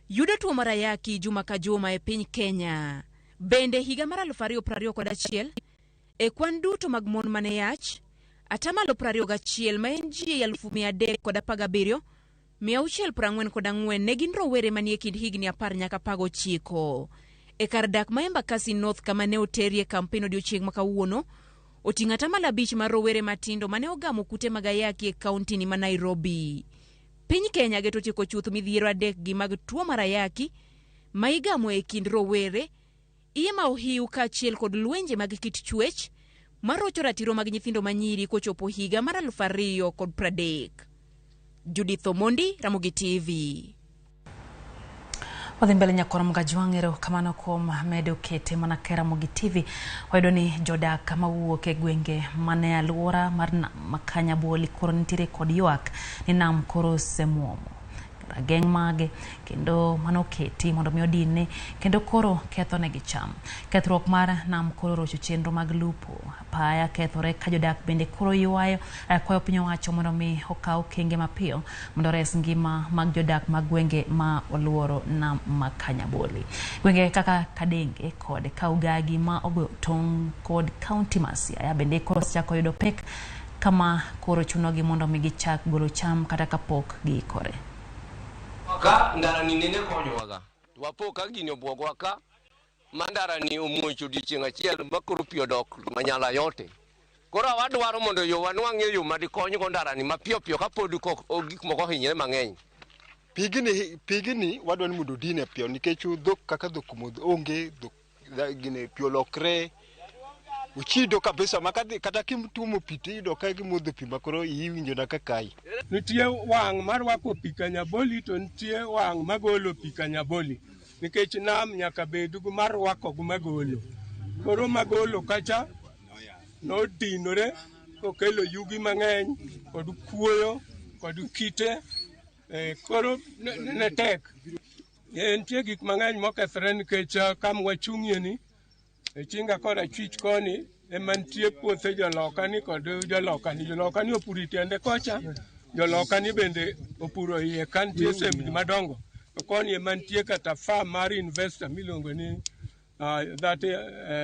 yudo tuo mar ayaki juma ka juma e piny Kenya. Bende higa mar 2021, e kwan duto mag mon mane yach, 21% ma en ji 317,644 ne gin rowere manie kind higni 10 nyaka 19. E kar dak ma Embakasi North kama ne oterie kampen odiochieng' ma kawuono, oting'o 5% mar rowere matindo mane ogamo kute mag ayaki e kaunti ni ma Nairobi. Piny Kenya geto tieko chuth midhiero 3 gi mag tuo mar ayaki ma igamo e kind rowere, iye ma ohiu kaachiel kod lwenje mag kit chwech marocho ratiro mag nyithindo manyiri kochopo higa mar 2030. Judith Omondi, Ramogi TV. Wadhi mbele nyakwar Mgajwang' erokamano kuom medo kete mana ka Ramogi TV. Wayudo ni jodak mawuok e gwenge mane alwora mar nam ma Kanyaboli koro nitiere kod ywak ni nam koro osemuomo rageng' mage kendo mano oketi mondo mi odinne kendo koro kethonegi cham. Kethruok mar nam koro orocho chenro mag lupo, apaya kethore ka jodak bende koro ywayo kwayo piny owacho mondo mi okaw okenge mapiyo mondo ores ngima mag jodak mag gwenge ma oluoro nam ma Kanyaboli. Gwenge kaka Kadenge kod Kaugagi ma ogoyo tong' kod kaunti ma Siaya bende koro osechako yudo pek kama koro chunogi mondo mi gichak golo cham kata kapok giikore. Ka ndara ni nene konyowaga to wapo ka gini obwogwa ka ma ndara ni omuoch odiochieng' achiel ma koro pi odok manyala yote. Koro wadwaro mondo yo wanwang'e yo madikonygo ndara ni mapiyo piyo kapod gik moko ohinyre mang'eny. Pigni wadwa ni mondo odine piyo nikech dhok kaka dhok modho onge dhok gine pi olokre ochido kabisa ma kata kimtuomo pi tiyudo ka gimodho pi ma koro iwinjo na ka kai. Nitie wang' marwako pi Kanyaboli to nitie wang' magolo pi Kanyaboli nikech nam nyaka bed marwako gi magolo. Koro magolo kacha nodinore kokelo yugi mang'eny kod kuoyo kod kite, koro ne tek. Nitie gik mang'eny mokethore nikech kama wachung'ie ni e chinga kod achwich koni ema nitie puothe jolokani kod jolokani. Jolokani opuro e tiende kocha, jolokani bende opuro iye ka nitie sembni madongo. To koni ema nitie kata farm mar investor miluongo ni that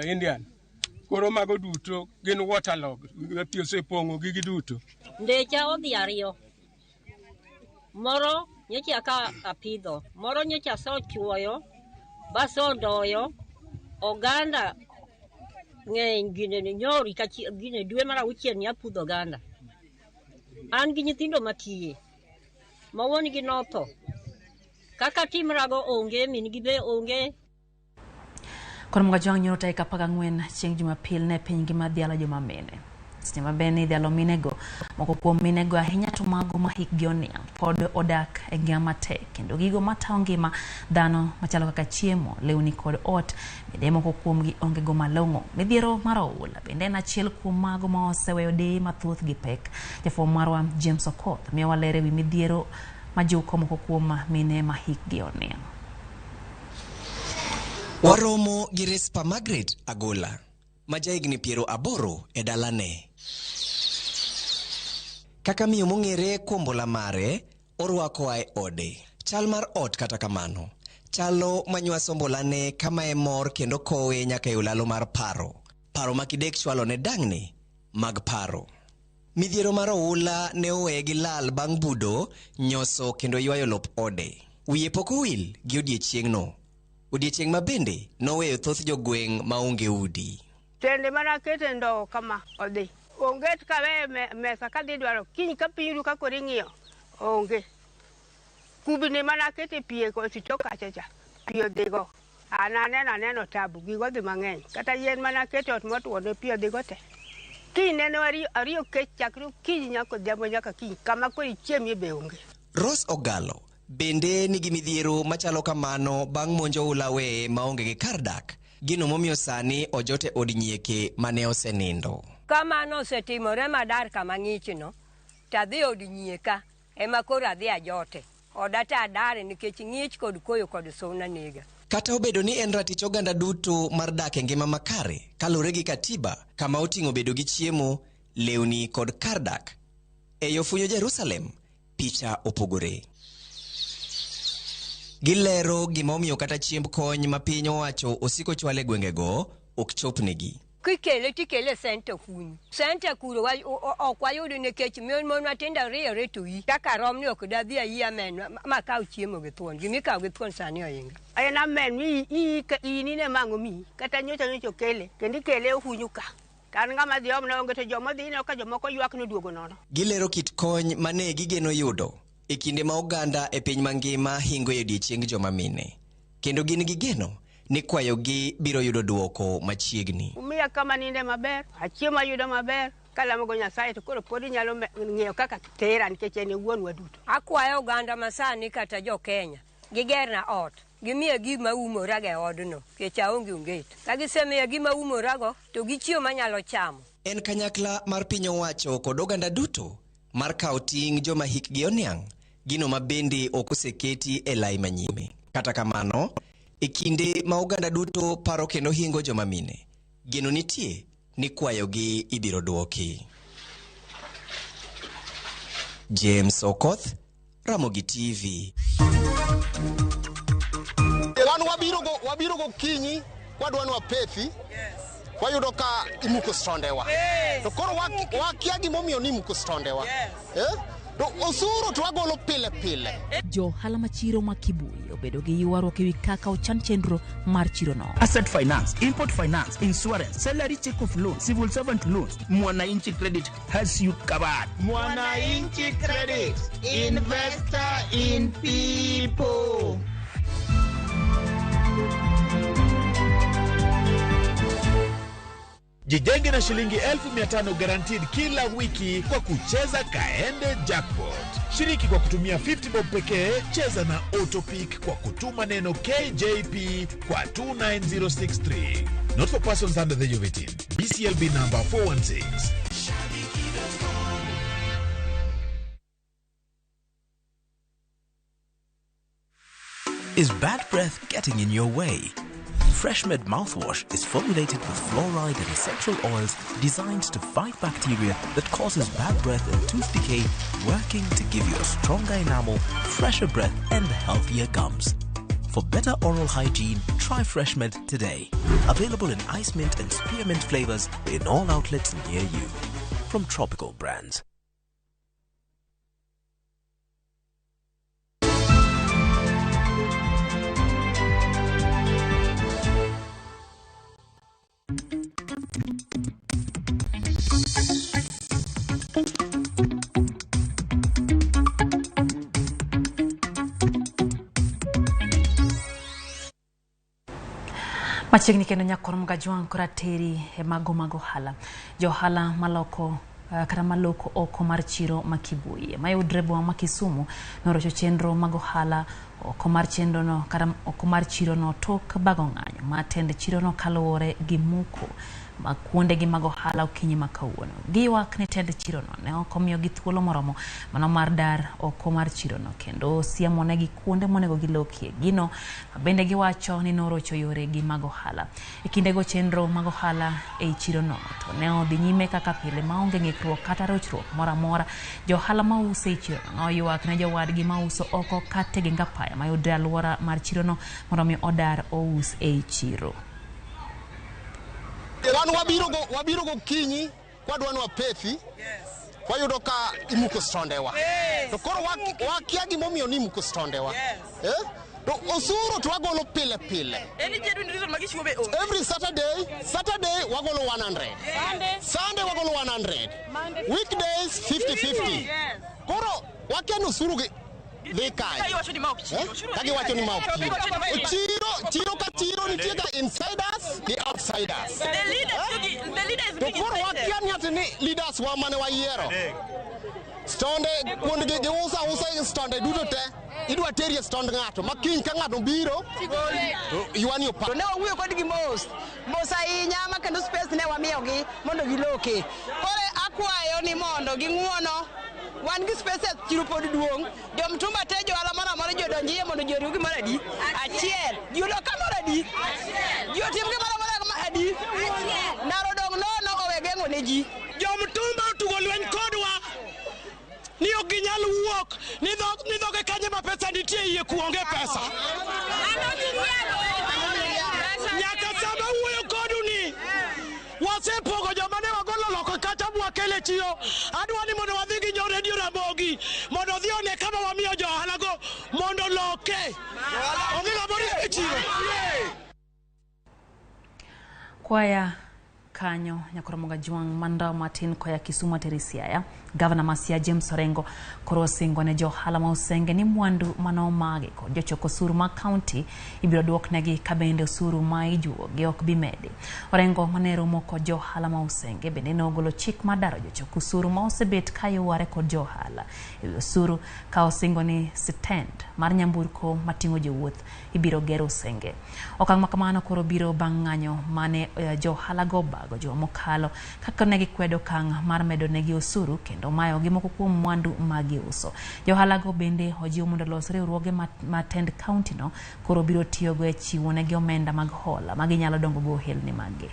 Indian. Koro mago duto gin waterlog, pi osepong'o gigi duto. Ndecha odhi ariyo. Moro nyocha ka apidho, moro nyocha asechuoyo, basedoyo, oganda ng'eny gine nyori ka gine dwe mar auchiel ni apudho oganda. An gi nyithindo makiye, ma wuon gi notho. Kaka timrago onge, min gi be onge. Kono mga jwang' nyoro tarik 14 chieng' Jumapil ne piny ngima dhialo joma mine. Seche mabende idhialo minego, moko kuom minego ahinya to mago ma hikgi oniang' pod odak e ngima matek kendo gigo matayo ngima dhano machalo kaka chiemo, lewni kod ot bende moko kuomgi onge go malong'o. Midhiero mar oula bende en achiel kuom mago ma oseweyo deye mathoth gi pek. Jafwambo marwa James Okoth miyowa ler ewi midhiero majuko moko kuom mine ma hikgi oniang'. Waromo gi Rispa Margaret Agola, ma jahigni 80 e dalane. Kaka miyo mong'ere kuom mbola mare, orwako e ode. Chal mar ot kata kamano, chalo manywaso mbolane kama e mor kendo kowe nyaka e olalo mar paro. Paro ma kidek chwalo ne dang'ni mag paro. Midhiero mar oula ne oweye gi lal bang' budo, nyoso kendo ywayo lop ode. Wiye pok owil gi odiechieng'no. Odiechieng' ma bende noweyo thoth jogweng' maonge udi. Tende mana kete ndowo kama odhi. Onge kawe mesa kadhi dwaro kiny ka piny ru ka koro ing'iyo onge. Kubni mana kete pi e sito kacha cha pi odhigo. An aneno tabu gigo dhi mang'eny. Kata yien mana kete ot motwo ne pi odhigo te. Kiny nene ariyo kech chakre okinyi nyaka odhiambo nyaka kiny kama koro ichiemie be onge. Rose Ogalo bende nigi midhiero machalo kamano bang' monjo oula weye maonge gi kar dak. Gino momiyo sani ojote od nyieke mane osenindo. Kamano osetimore madar kama ng'ichno, tadhi od nyieka ema koro adhi ajote. Oda to adare nikech ng'ich kod koyo kod suna nega. Kata obedo ni en ratich oganda duto mar dak e ngima makare kaluwore gi katiba kama oting'o bedo gi chiemo, lewni kod kar dak. E yo Fuyo Jerusalem, picha opogore. Gilero gima omiyo kata chiemb kony ma piny owacho osiko chwalo e gwengego ok chopnegi. Kikele tikele senta kunyu. Senta kuro ok wayudo nikech mon matindo riyore to yi. Kaka rom ni ok dadhi ayi amen makaw chiemo gi thuon. Gimikawo gi thuon sani ohinga. En amen mi in ine mang'o miyi kata nyocha nyocha okele kendo ikele ofunyu ka. To an ng'ama dhi omna onge to joma dhi ineno ka jomoko ywak noduogo nono. Gilero kit kony mane gigeno yudo e kinde ma oganda e piny mangima hingo e odiechieng joma mine. Kendo gin gi geno ni kwayogi biro yudo duoko machiegni. Umiya kama ninde maber, achiemo ayudo maber, kalamogo Nyasaye to koro pod inyalo ng'eyo kaka tera nikech en e wuonwa duto. Akwayo oganda masani kata jo Kenya, gigerna ot, gimiya gima umorago e odno, nikech aonge onget. Ka gisemiya gima umorago, to gichiemo manyalo chamo. En kanyakla mar piny owacho kod oganda duto mar kawo ting' joma hikgi oniang', gino ma bende ok oseketi e lai manyime. Kata kamano, e kinde ma oganda duto paro kendo hingo joma mine, geno nitie ni kwayogi ibiro duoki. James Okoth, Ramogi TV. Wan wabiro gokinyi kwadwa ni wapethi, wayudo ka imuko stondewa. To koro wakia gimomiyo ni imuko stondewa. To osuru to wagolo pile pile. Jo ohala ma chiro ma Kibuye obedo gi ywaruok ewi kaka ochan chenro mar chirono. Asset finance, import finance, insurance, salary check off loan, civil servant loans. Mwananchi Credit has you covered. Mwananchi Credit, investor in people. Jijenge na shilingi 1500 guaranteed kila wiki kwa kucheza Kaende Jackpot. Shiriki kwa kutumia 50 bob pekee, cheza na Autopick kwa kutuma neno KJP kwa 29063. Not for persons under the age of 18. BCLB number 416. Is bad breath getting in your way? FreshMed mouthwash is formulated with fluoride and essential oils designed to fight bacteria that causes bad breath and tooth decay, working to give you a stronger enamel, fresher breath, and healthier gums. For better oral hygiene, try FreshMed today. Available in ice mint and spearmint flavors in all outlets near you. From Tropical Brands. Machiegni kendo nyakor Mgajwang' kora teri e mago mag ohala. Jo ohala maloko kata maloko oko mar chiro ma Kibuye mayudre e boma ma Kisumu norocho chenro mag ohala oko mar chenrono kata oko mar chirono tok bago ng'anyo ma tend chirono kaluwore gi muko ma kuondegi mag ohala okinyi ma kawuono. Giywak ni tend chirono ne ok omiyogi thuolo moromo mano mar dar oko mar chirono kendo siemonegi kuonde monego gilokie. Gino bende giwacho ni norocho yoregi mag ohala. E kindego chenro mag ohala ei chirono to ne odhi nyime kaka pile maonge ng'ikruok kata rochruok moro amora. Jo ohala mauso ei chirono noywak ne jowadgi mauso oko kate gi ngapaya mayudre alwora mar chirono mondo mi odar ous ei chiro. Wan wabiro gokinyi kwadwa ni wapethi, wayudo ka imuko stondewa. To koro wakia gimomiyo ni imuko stondewa. To osuru to wagolo pile pile. Every Saturday wagolo 100. Sunday wagolo 100. Weekdays 50-50. Koro wakia ni osuru gi dhi kanye? Kagiwacho ni ma ok chiro. Chiro ka chiro nitie ga insiders gi outsiders. To koro wakia ni ati ni leaders wa mane wayiero. Stonde kuondgi giuso ausa stonde duto te. Idwa teri e stond ng'ato ma kiny ka ng'ato biro to ywani opa. To ne wawuoyo kodgi mos mos ahinya ma kendo space ne wamiyogi mondo giloke. Koro akwayo ni mondo ging'uono. Wan gi spaces chiro pod duong'. Jomtumba te johala moro amora ji odonj iye mondo ji oriw gimoro adi? Achiel. Ji olok kamoro adi? Achiel. Ji otim gimoro amora adi? Achiel. Ndaro odong' nono owe geng'o ne ji. Jomtumba otugo lweny kodwa ni ok ginyal wuok ni dhoge kanye ma pesa nitie iye kuonge pesa. Nyaka sama wuoyo kodu ni wasepogo joma ne wagolo loko kata bwakele chiro. Adwa ni mondo wadhi gi nyo redio Ramogi mondo odhi one kama wamiyo jo ohalago mondo loke. Onge ng'ama oringo e chiro. Kwaya kanyo nyakoro Mgajwang' Mandao Martin koya Kisumu ateri Siaya. Gavana ma Siaya James Orengo koro osingo ne jo ohala ma Usenge ni mwandu manomagi kod jochok osuru ma kaunti ibiro duoknegi ka bende osuru ma ijuogi ok bi medi. Orengo mane romo kod jo ohala ma Usenge bende nogolo chik mar daro jochok osuru ma osebet ka yware kod jo ohala ewi osuru ka osingo ni sitend mar nyamburko mating'o jowuoth ibiro ger Usenge. Okang' ma kamano koro biro bang' ng'anyo mane jo ohala go bago juma mokalo kaka ne gikwedo okang' mar medo negi osuru kendo mayogi moko kuom mwandu ma giuso. Jo ohalago bende ojiw mondo olos riwruoge ma tend kaunti no koro biro tiyogo e chiwo negi omenda mag hola ma ginyalo dongogo ohelni maggi.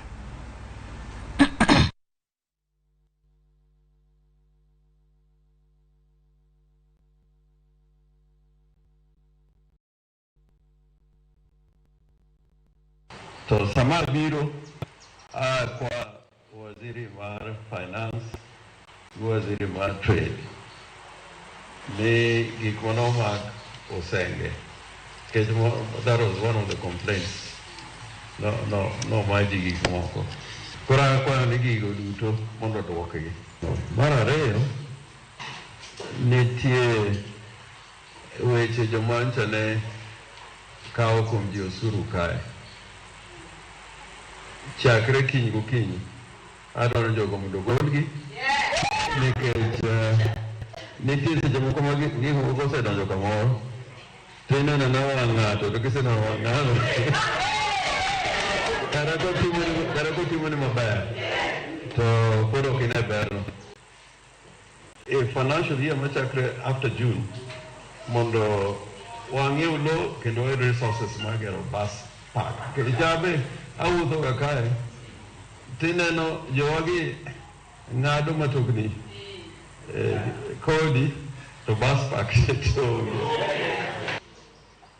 To sama biro kwa waziri mar finance, waziri mar trade. Ni gik manomak osenge. Nikech that was one of the complaints. No ma ji gik moko. Koro akwayo ni gigo duto mondo oduokgi. Mar ariyo, nitie weche joma ne kawo kuom ji osuru kae. Chakre kiny gokinyi, adwaro jogo mondo ogolgi nikech nitie seche moko ma gik moko osedonjo kamoro to ineno anena wang' ng'ato to kiseneno wang' ng'ato kata kotimoni maber to koro ok ine berno. E financial year machakre after June mondo wang'iew lo kendo wayud resources mar gero bus park. Nikech abe awuotho ga kae tineno jowagi ng'ado matokni kodi to bus park to onge.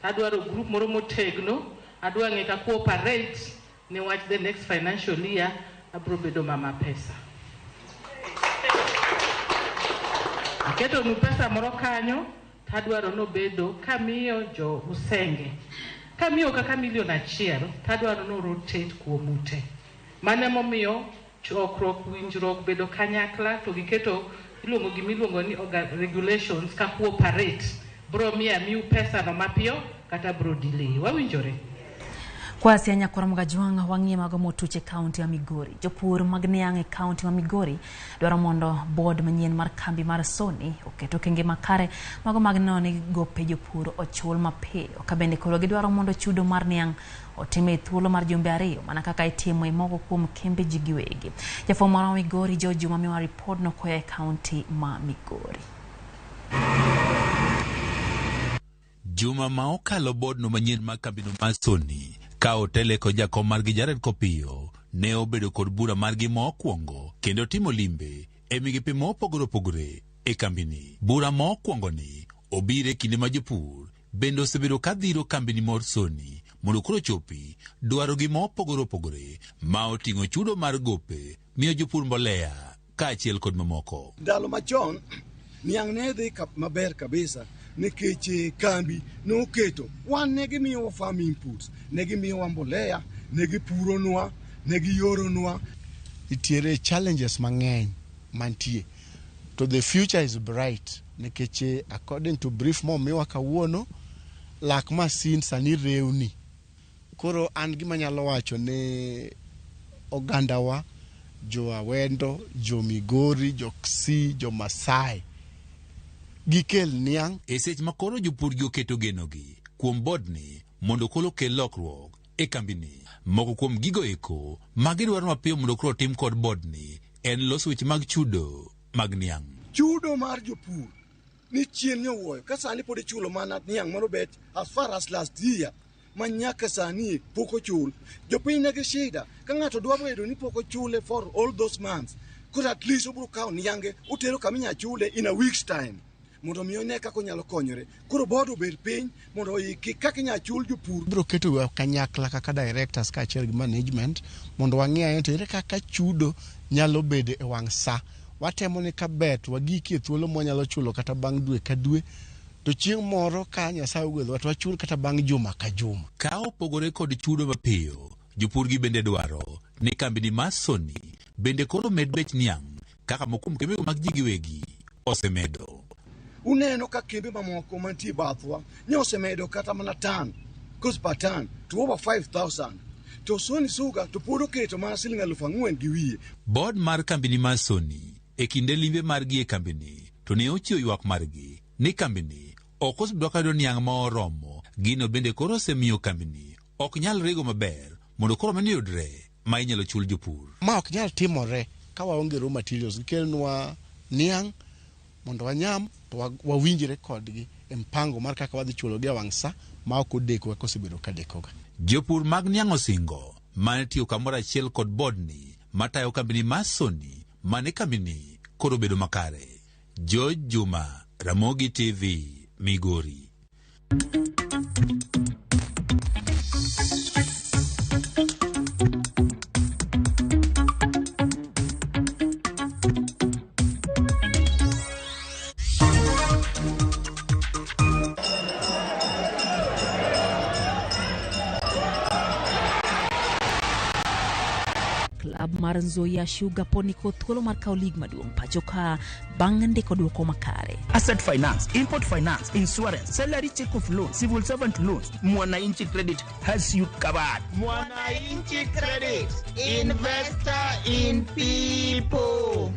Adwaro group moro motegno, adwa ng'e kaka operate niwach the next financial year abro bedo mama pesa. Aketonu pesa moro kanyo, tadwaro nobedo kamiyo jo Usenge. Kamiyo kaka milion 1, tadwaro no rotate kuom ute. Mano emomiyo chokruok, winjruok, bedo kanyakla to giketo iluongo gimiluongo ni regulations kaka operate. Bro miyo amiu pesa no mapiyo kata bro delay. Wawinjore? Kwa sianya kora Mgajwang' wang'iye mago motuch e kaunti ma Migori. Jopur mag niang' e kaunti ma Migori dwaro mondo board manyien mar kambi mar Sony oket okenge makare mago mag neno ni gope jopur ochul mapiyo. Ka bende koro gidwaro mondo chudo mar niang' otim e thuolo mar jumbe 2 mana kaka itimo e moko kuom kembe ji giwegi. Jafwambo ma Migori George Juma miwa ripod no koa e kaunti ma Migori. Juma ma okalo board no manyien mar kambino mar Sony ka otele kod jakom margi Jared Kopiyo ne obedo kod bura margi mokwongo kendo timo limbe e migepe mopogore opogore e kambini. Bura mokwongo ni obiro e kinde ma jopur bende osebedo ka dhiro kambini mar Sony mondo koro chopi dwarogi mopogore opogore ma oting'o chudo mar gope, miyo jopur mbolea kaachiel kod mamoko. Ndalo machon niang' ne dhi maber kabisa nikech kambi noketo wan ne gimiyowa farm inputs, ne gimiyowa mbolea, ne gipuronwa, ne giyoronwa. Nitiere challenges mang'eny mantie to the future is bright nikech according to brief momiwa kawuono lak masin sani rewni. Koro an gima nyalo wacho ne ogandawa, jo Awendo, jo Migori, jo Kisii, jo Masai, gikel niang'. E seche ma koro jopur gi oketo genogi kuom board ni mondo koro okel lokruok e kambini. Moko kuom gigo eko ma gidwaro mapiyo mondo koro otim kod board ni en loso weche mag chudo mag niang'. Chudo mar jopur ni chien nyowuoyo ka sani pod ichulo mana niang' mano bet as far as last year ma nyaka sani pok ochul. Jopiny nigi shida ka ng'ato dwa bedo ni pok ochule for all those months, koro at least obiro kawo niange otero kama inyalo chule in a week's time mondo mi one kaka onyalo konyore. Koro board obed piny mondo oiki kaka inyalo chul jopur. Biro keto kanyakla kaka directors kaachiel gi management mondo wang'i ahinya to ere kaka chudo nyalo bedo e wang' sa. Watemo ni kaber to wagiki e thuolo mwanyalo chulo kata bang' dwe ka dwe, to chieng' moro ka Nyasaye ogwedhowa to wachul kata bang' juma ka juma. Ka opogore kod chudo mapiyo, jopur gi bende dwaro ni kambini mar Sony bende koro med bech niang' kaka moko kuom kembe mag ji giwegi osemedo. Uneno ka kembe mamoko mantie bathwa ne osemedo kata mana tan, cost per ton to over 5,000. To Sony Sugar to pod oketo mana siling 4,000 gi wiye. Board mar kambini mar Sony e kinde limbe margi e kambini to ne ochiwo ywak margi ni kambini ok osebedo ka yudo niang' ma oromo. Gino bende koro osemiyo kambini ok nyal rego maber mondo koro meno yudre ma inyalo chul jopur. Ma ok nyal timore ka waonge raw materials. Gikelnwa niang' mondo wanyam to wawinjre kodgi e mpango mar kaka wadhi chulogi e wang' sa ma ok odeko kaka osebedo ka dekoga. Jopur mag niang' osingo mane tiyo kamoro achiel kod board ni matayo kambini mar Sony mane kambini koro bedo makare. George Juma, Ramogi TV, Migori. Klab mar Nzoia Sugar pod nikod thuolo mar kawo lig maduong' pacho ka bang' ndiko duoko makare. Asset Finance, Import Finance, Insurance, Salary Check of Loan, Civil Servant Loans, Mwananchi Credit has you covered. Mwananchi Credit, investor in people.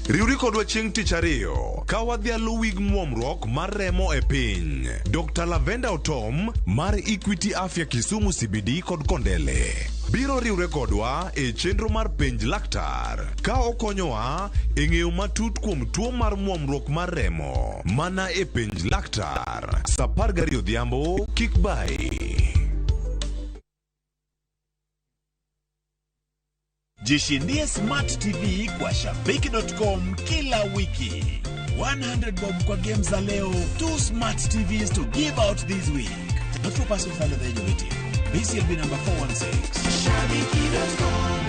Riwri kodwa chieng' tich ariyo ka wadhialo wig muomruok mar remo e piny. Dr. Lavenda Otom mar Equity Afya Kisumu CBD kod Kondele biro riwre kodwa e chenro mar penj laktar ka okonyowa e ng'eyo matut kuom tuo mar muomruok mar remo mana e penj laktar sa 12 odhiambo kik bayi. Jishindie Smart TV kwa Shabiki.com kila wiki. 100 bob kwa game za leo, 2 Smart TVs to give out this week. Not for persons under the age of 18. BCLB number 416. Shabiki.com.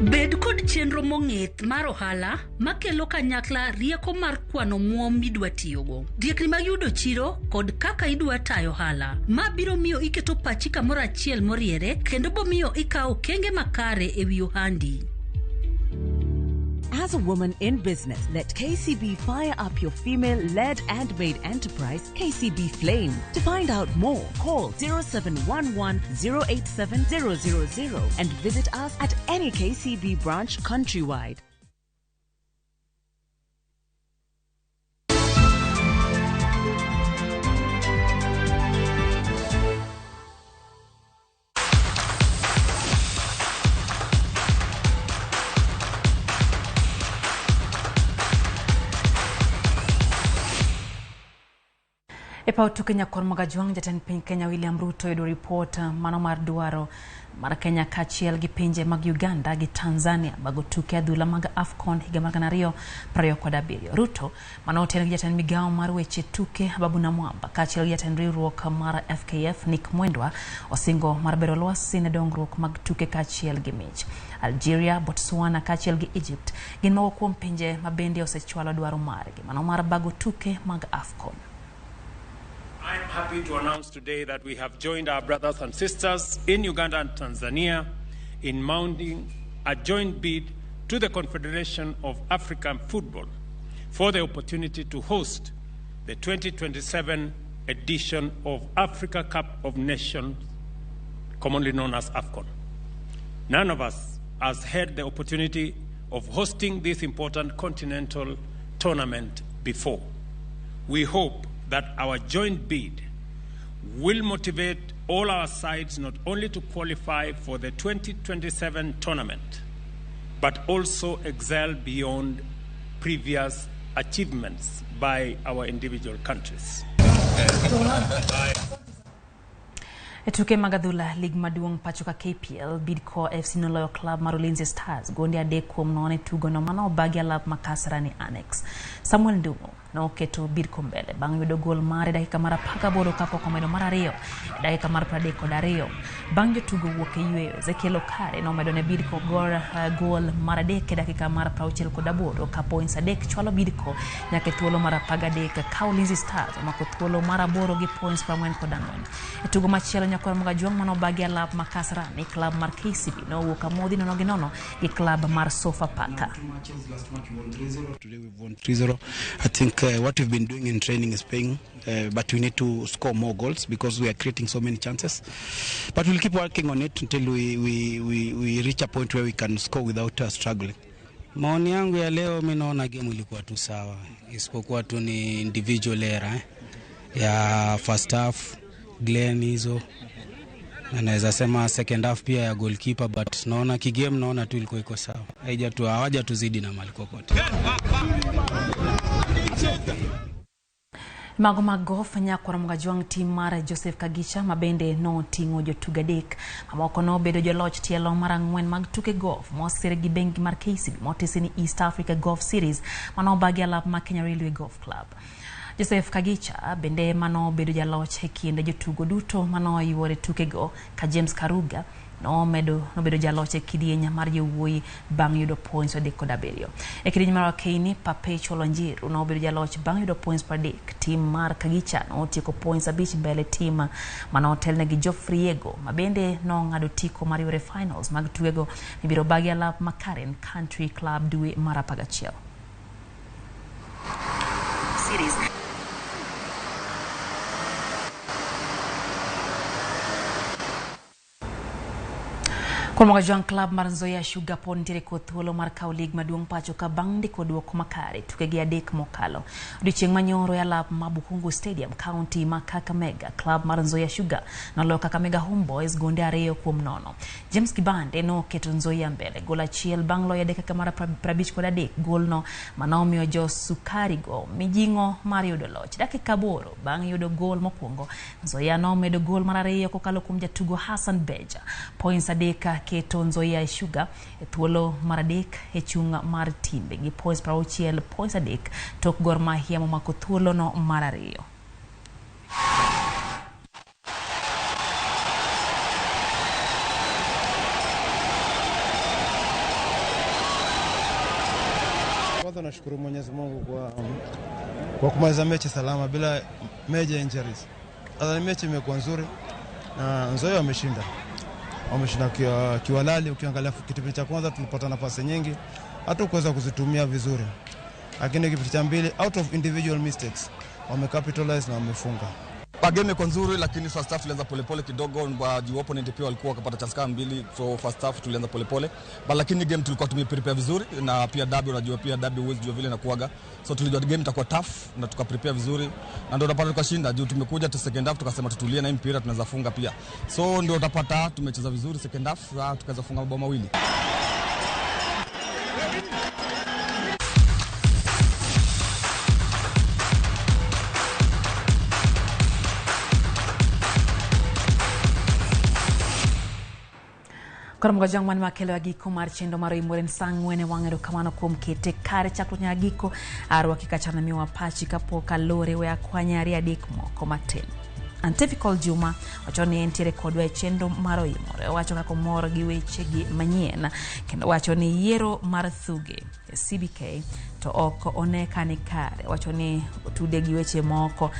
Bed kod chenro mong'ith mar ohala makelo kanyakla rieko mar kwano omuom midwa tiyogo, riekni mag yudo chiro kod kaka idwa tayo ohala. Ma biro miyo iketo pachi kamoro achiel moriere kendo bomiyo ikawo okenge makare e wi ohandi. As a woman in business, let KCB fire up your female-led and made enterprise, KCB Flame. To find out more, call 0711 087 000 and visit us at any KCB branch countrywide. E paw tuke nyakwar Magajwang' jatend piny Kenya William Ruto yudo ripot mano mar dwaro mar Kenya kaachiel gi pinje mag Uganda gi Tanzania bago tuke adhula mag AFCON higa mar 2027. Ruto mano oten gi jatend migawo mar weche tuke Ababu Namwamba kaachiel gi jatend riwruok mar FKF Nick Mwendwa osingo mar bero lwasi ne dongruok mag tuke kaachiel gi mich. Algeria, Botswana kaachiel gi Egypt gin moko kuom pinje ma bende osechwalo dwaro margi mano mar bago tuke mag AFCON. I'm happy to announce today that we have joined our brothers and sisters in Uganda and Tanzania in mounting a joint bid to the Confederation of African Football for the opportunity to host the 2027 edition of Africa Cup of Nations, commonly known as AFCON. None of us has had the opportunity of hosting this important continental tournament before. We hope that our joint bid will motivate all our sides not only to qualify for the 2027 tournament, but also excel beyond previous achievements by our individual countries. E tuke mag adhula lig maduong' pacho ka KPL, Bidco FC noloyo klab mar Ulinzi Stars gonde 3-0 e tugono mano obagi alap ma Kasarani Annex. Samuel Ndung'u noketo Bidco mbele bang' yudo gol mare dakika mar 18 kapok omedo mar 2 e dakika mar 32. Bang' jotugo wuok e yweyo, Ezekiel Okare nomedo ne Bidco gol mar 3 e dakika mar 68 ka points 3 chwalo Bidco nyaka e thuolo mar 13 ka Ulinzi Stars omako thuolo mar 8 gi points 44. E tugo machielo nyakwar Magajwang' manobagi alap ma Kasarani, klab mar KCB nowuok amodhi 0-0 gi klab mar Sofapaka. Today we've won 3-0. I think what we've been doing in training is paying, but we need to score more goals because we are creating so many chances. But we'll keep working on it until we reach a point where we can score without struggling. Maoni yangu ya leo, mimi naona game ilikuwa tu sawa, isipokuwa tu ni individual error ya first half Glenn hizo, na naweza sema second half pia ya goalkeeper, but naona kigame naona tu ilikuwa iko sawa, hawajatuzidi na mali kokote. Mago mag golf nyakwar Magajwang' tim mar Joseph Kagicha mabende noting'o jotugo 3 mamoko nobedo joloch tielo mar 4 mag tuke golf mosir gi bengi mar KCB motisi ni East Africa Golf Series manobagi alap mar Kenya Railway Golf Club. Joseph Kagicha bende manobedo jaloch e kind jotugo duto manoyuore tukego ka James Karuga Nomedo nobedo jaloch e kidieny mar yawuoyi bang' yudo points 37. E kidieny mar wakeini, Perpetual Wanjiru nobedo jaloch bang' yudo points 30. Tim mar Kagicha notieko points 5 mbele tim manotelne gi Geoffrey Yego, ma bende nong'ado otiko mar yore finals mag tukego mibiro bagi alap ma Karen Country Club dwe mar 11. Series. Kuom Jwang Club mar Nzoia Sugar pod nitiere kod thuolo mar kawo lig maduong' pacho ka bang' ndiko duoko makare tukegi 3 mokalo. Odiochieng' manyoro e alap ma Bukhungu Stadium, county ma Kakamega, club mar Nzoia Sugar noloyo Kakamega Homeboys gonde 2-0. James Kibande noketo Nzoia mbele gol 1 bang' loyo dakika mar 53. Golno manomiyo jo Sukari go mijing'o mar yudo loch. Dakika 8 bang' yudo gol mokwongo, Nzoia nomedo gol mar 2 kokalo kuom jatugo Hassan Beja. Points 3 keto Nzoia Sugar e thuolo mar 3 e chung' mar timbe gi points 60 points 3 tok Gor Mahia momako thuolo no mar 2. Kwanza nashukuru Mwenyezi Mungu kwa kumaliza mechi salama bila major injuries. Sasa mechi imekuwa nzuri na Nzoia wameshinda. Wameshinda kiwalali. Ukiangalia kipindi cha kwanza tulipata nafasi nyingi hata kuweza kuzitumia vizuri, lakini kipindi cha pili out of individual mistakes wamecapitalize na wamefunga. Game iko nzuri, lakini first half tulianza polepole kidogo kwa juu opponent pia walikuwa wakapata chance kama 2, so first half tulianza polepole, but lakini game tulikuwa tumeprepare vizuri, na pia derby, unajua pia derby huwezi jua vile inakuaga, so tulijua game itakuwa tough na tukaprepare vizuri, na ndio utapata tukashinda juu tumekuja tu second half tukasema tutulie na hii mpira tunaweza funga pia, so ndio utapata tumecheza vizuri second half tukaweza funga mabao 2. Koro Mgajwang' man makelo giko mar chenro mar Oimore en saa 4 wang' erokamano kuom kete kare chakruok nyaka giko. Arwaki kachana miwa pachi kapok alore we akwanya 2-3 moko matin. Antifical Juma wacho ni entiere kodwa e chenro mar Oimore. Owacho kaka omor gi wechegi manyien kendo wacho ni yiero mar Thuge e CBK to ok one ka ni kare. Wacho ni otude gi weche moko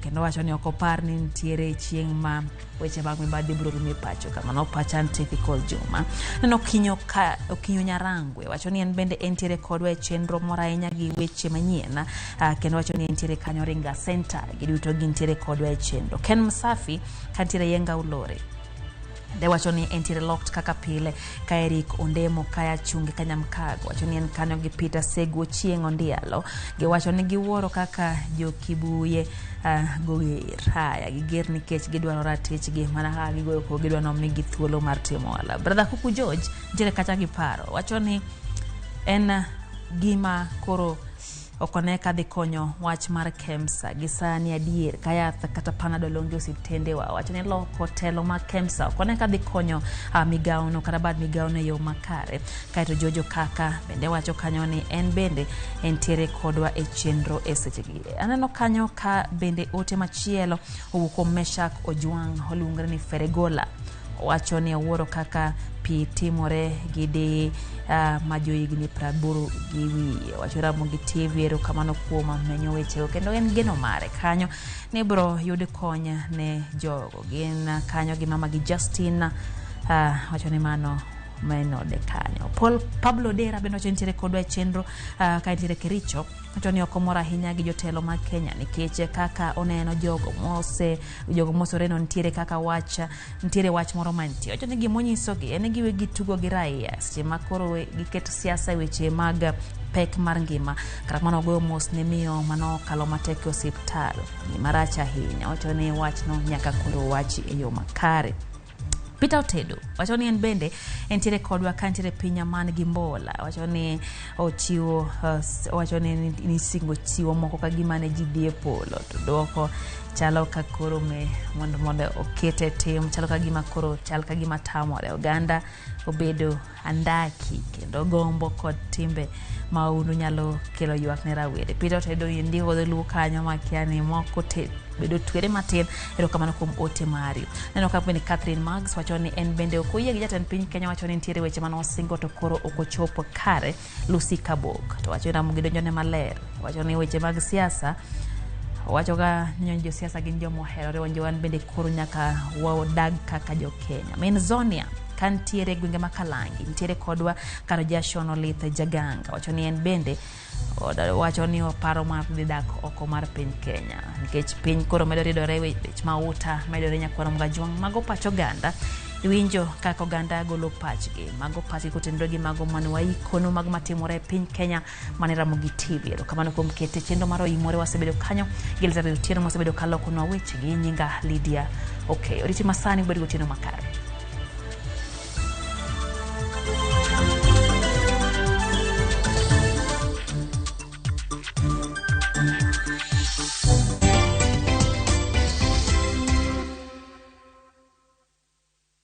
kendo wacho ni ok opar ni nitiere chieng' ma weche mag mibadhi biro rumo e pacho. Kamano pacha Antifical Juma. Neno Okinyo Nyarangwe wacho ni en bende entiere kodwa e chenro moro ahinya gi weche manyien kendo wacho ni entiere kanyo Ringa Center, giduto gintiere kodwa e chenro. Ken Msafi kantiere Yenga Ulore de wacho ni entiere locked kaka pile ka Eric Ondemo kaya Chunge Kanyamkago wacho ni en kanyo gi Peter Segu Ochieng' Ondialo. Giwacho ni giwuoro kaka jokibuye goger haya giger nikech gidwaro ratichgi mana kaka gigoyo koko gidwa nomigi thuolo mar timo ohala. Brother Kuku George nitiere kacha gi paro wacho ni en gima koro ok one ka dhi konyo wach mar KEMSA gi sani adier ka yath kata Panadol onge osiptendewa. Wacho ni loko telo mag KEMSA ok one ka dhi konyo migawono kata bad migawono e yo makare. Kaeto Jojo Kaka bende wacho kanyo ni en bende entiere kodwa e chenro e sechegi. Aneno kanyo ka bende ote machielo owuok kuom Meshak Ojwang' oluongore ni Feregola. Owacho ni owuoro kaka pi timore gi di ma johigni 80 gi wiye. Owacho Ramogi TV erokamano kuom menyo wechego kendo en geno mare kanyo ni biro yud kony ne jogo. Gin kanyo gi mama gi Justin wacho ni mano menode kanyo. Paul Pablo Dera bende wacho nitiere kodwa e chenro ka nitiere Kericho. Wacho ni ok omor ahinya gi jotelo mag Kenya nikech kaka oneno jogo mosoreno nitiere kaka wach nitiere wach moro mantie. Wacho ni gimonyisogi en giwegi tugo gi raia seche ma koro giketo siasa e weche mag pek mar ngima. Kata kamano ogoyo mos ne miyo manokalo matek e osiptal. Gima rach ahinya. Wacho ni wachno nyaka koro wachi e yo makare. Peter Otedo wacho ni en bende entiere kodwa ka nitiere piny man gi Mbola. Wacho ni ochiwo wacho ni singo chiwo moko ka gima ne ji dhi e polo to dwoko chalo ka koro me mondo okete tim chalo ka gima koro chal ka gima tamore oganda Obedo andaki kendo gombo kod timbe maundu nyalo kelo ywak ne rawere. Peter Otedo ndiko dholuo kanyo makia ni moko te bedo twere matin. Erokamano kuom ote mari. Neno ka bende Catherine Maggs wacho ni en bende ok oyie gi jatend piny Kenya, wacho ni nitiere weche mane osingo to koro ok ochopo kare. Lucy Kabok to wacho ni Ramogi donjone maler, wacho ni weche mag siasa wacho ga ni josiasa gin joma oherore, wan bende koro nyaka wadag kaka jo Kenya. Min Zonia kantiere e gwenge ma Kalangi nitiere kodwa kar Jason Olith Jaganga wacho ni en bende wacho ni oparo mar dhi dak oko mar piny Kenya nikech piny koro medo ridore, bech mauta medore. Nyakwar Mgajwang', mago pach oganda. Iwinjo kaka oganda golo pachgi, mago pachgi kotenore gi mago mane waikono mago matimore e piny Kenya mane Ramogi TV. Erokamano kuom kete chenro mar oimore. Wasebedo kanyo gi Elizabeth Otieno mosebedo kalokonwa wechegi. Nyinga Lydia. Okay, oriti masani ubed gotieno makare.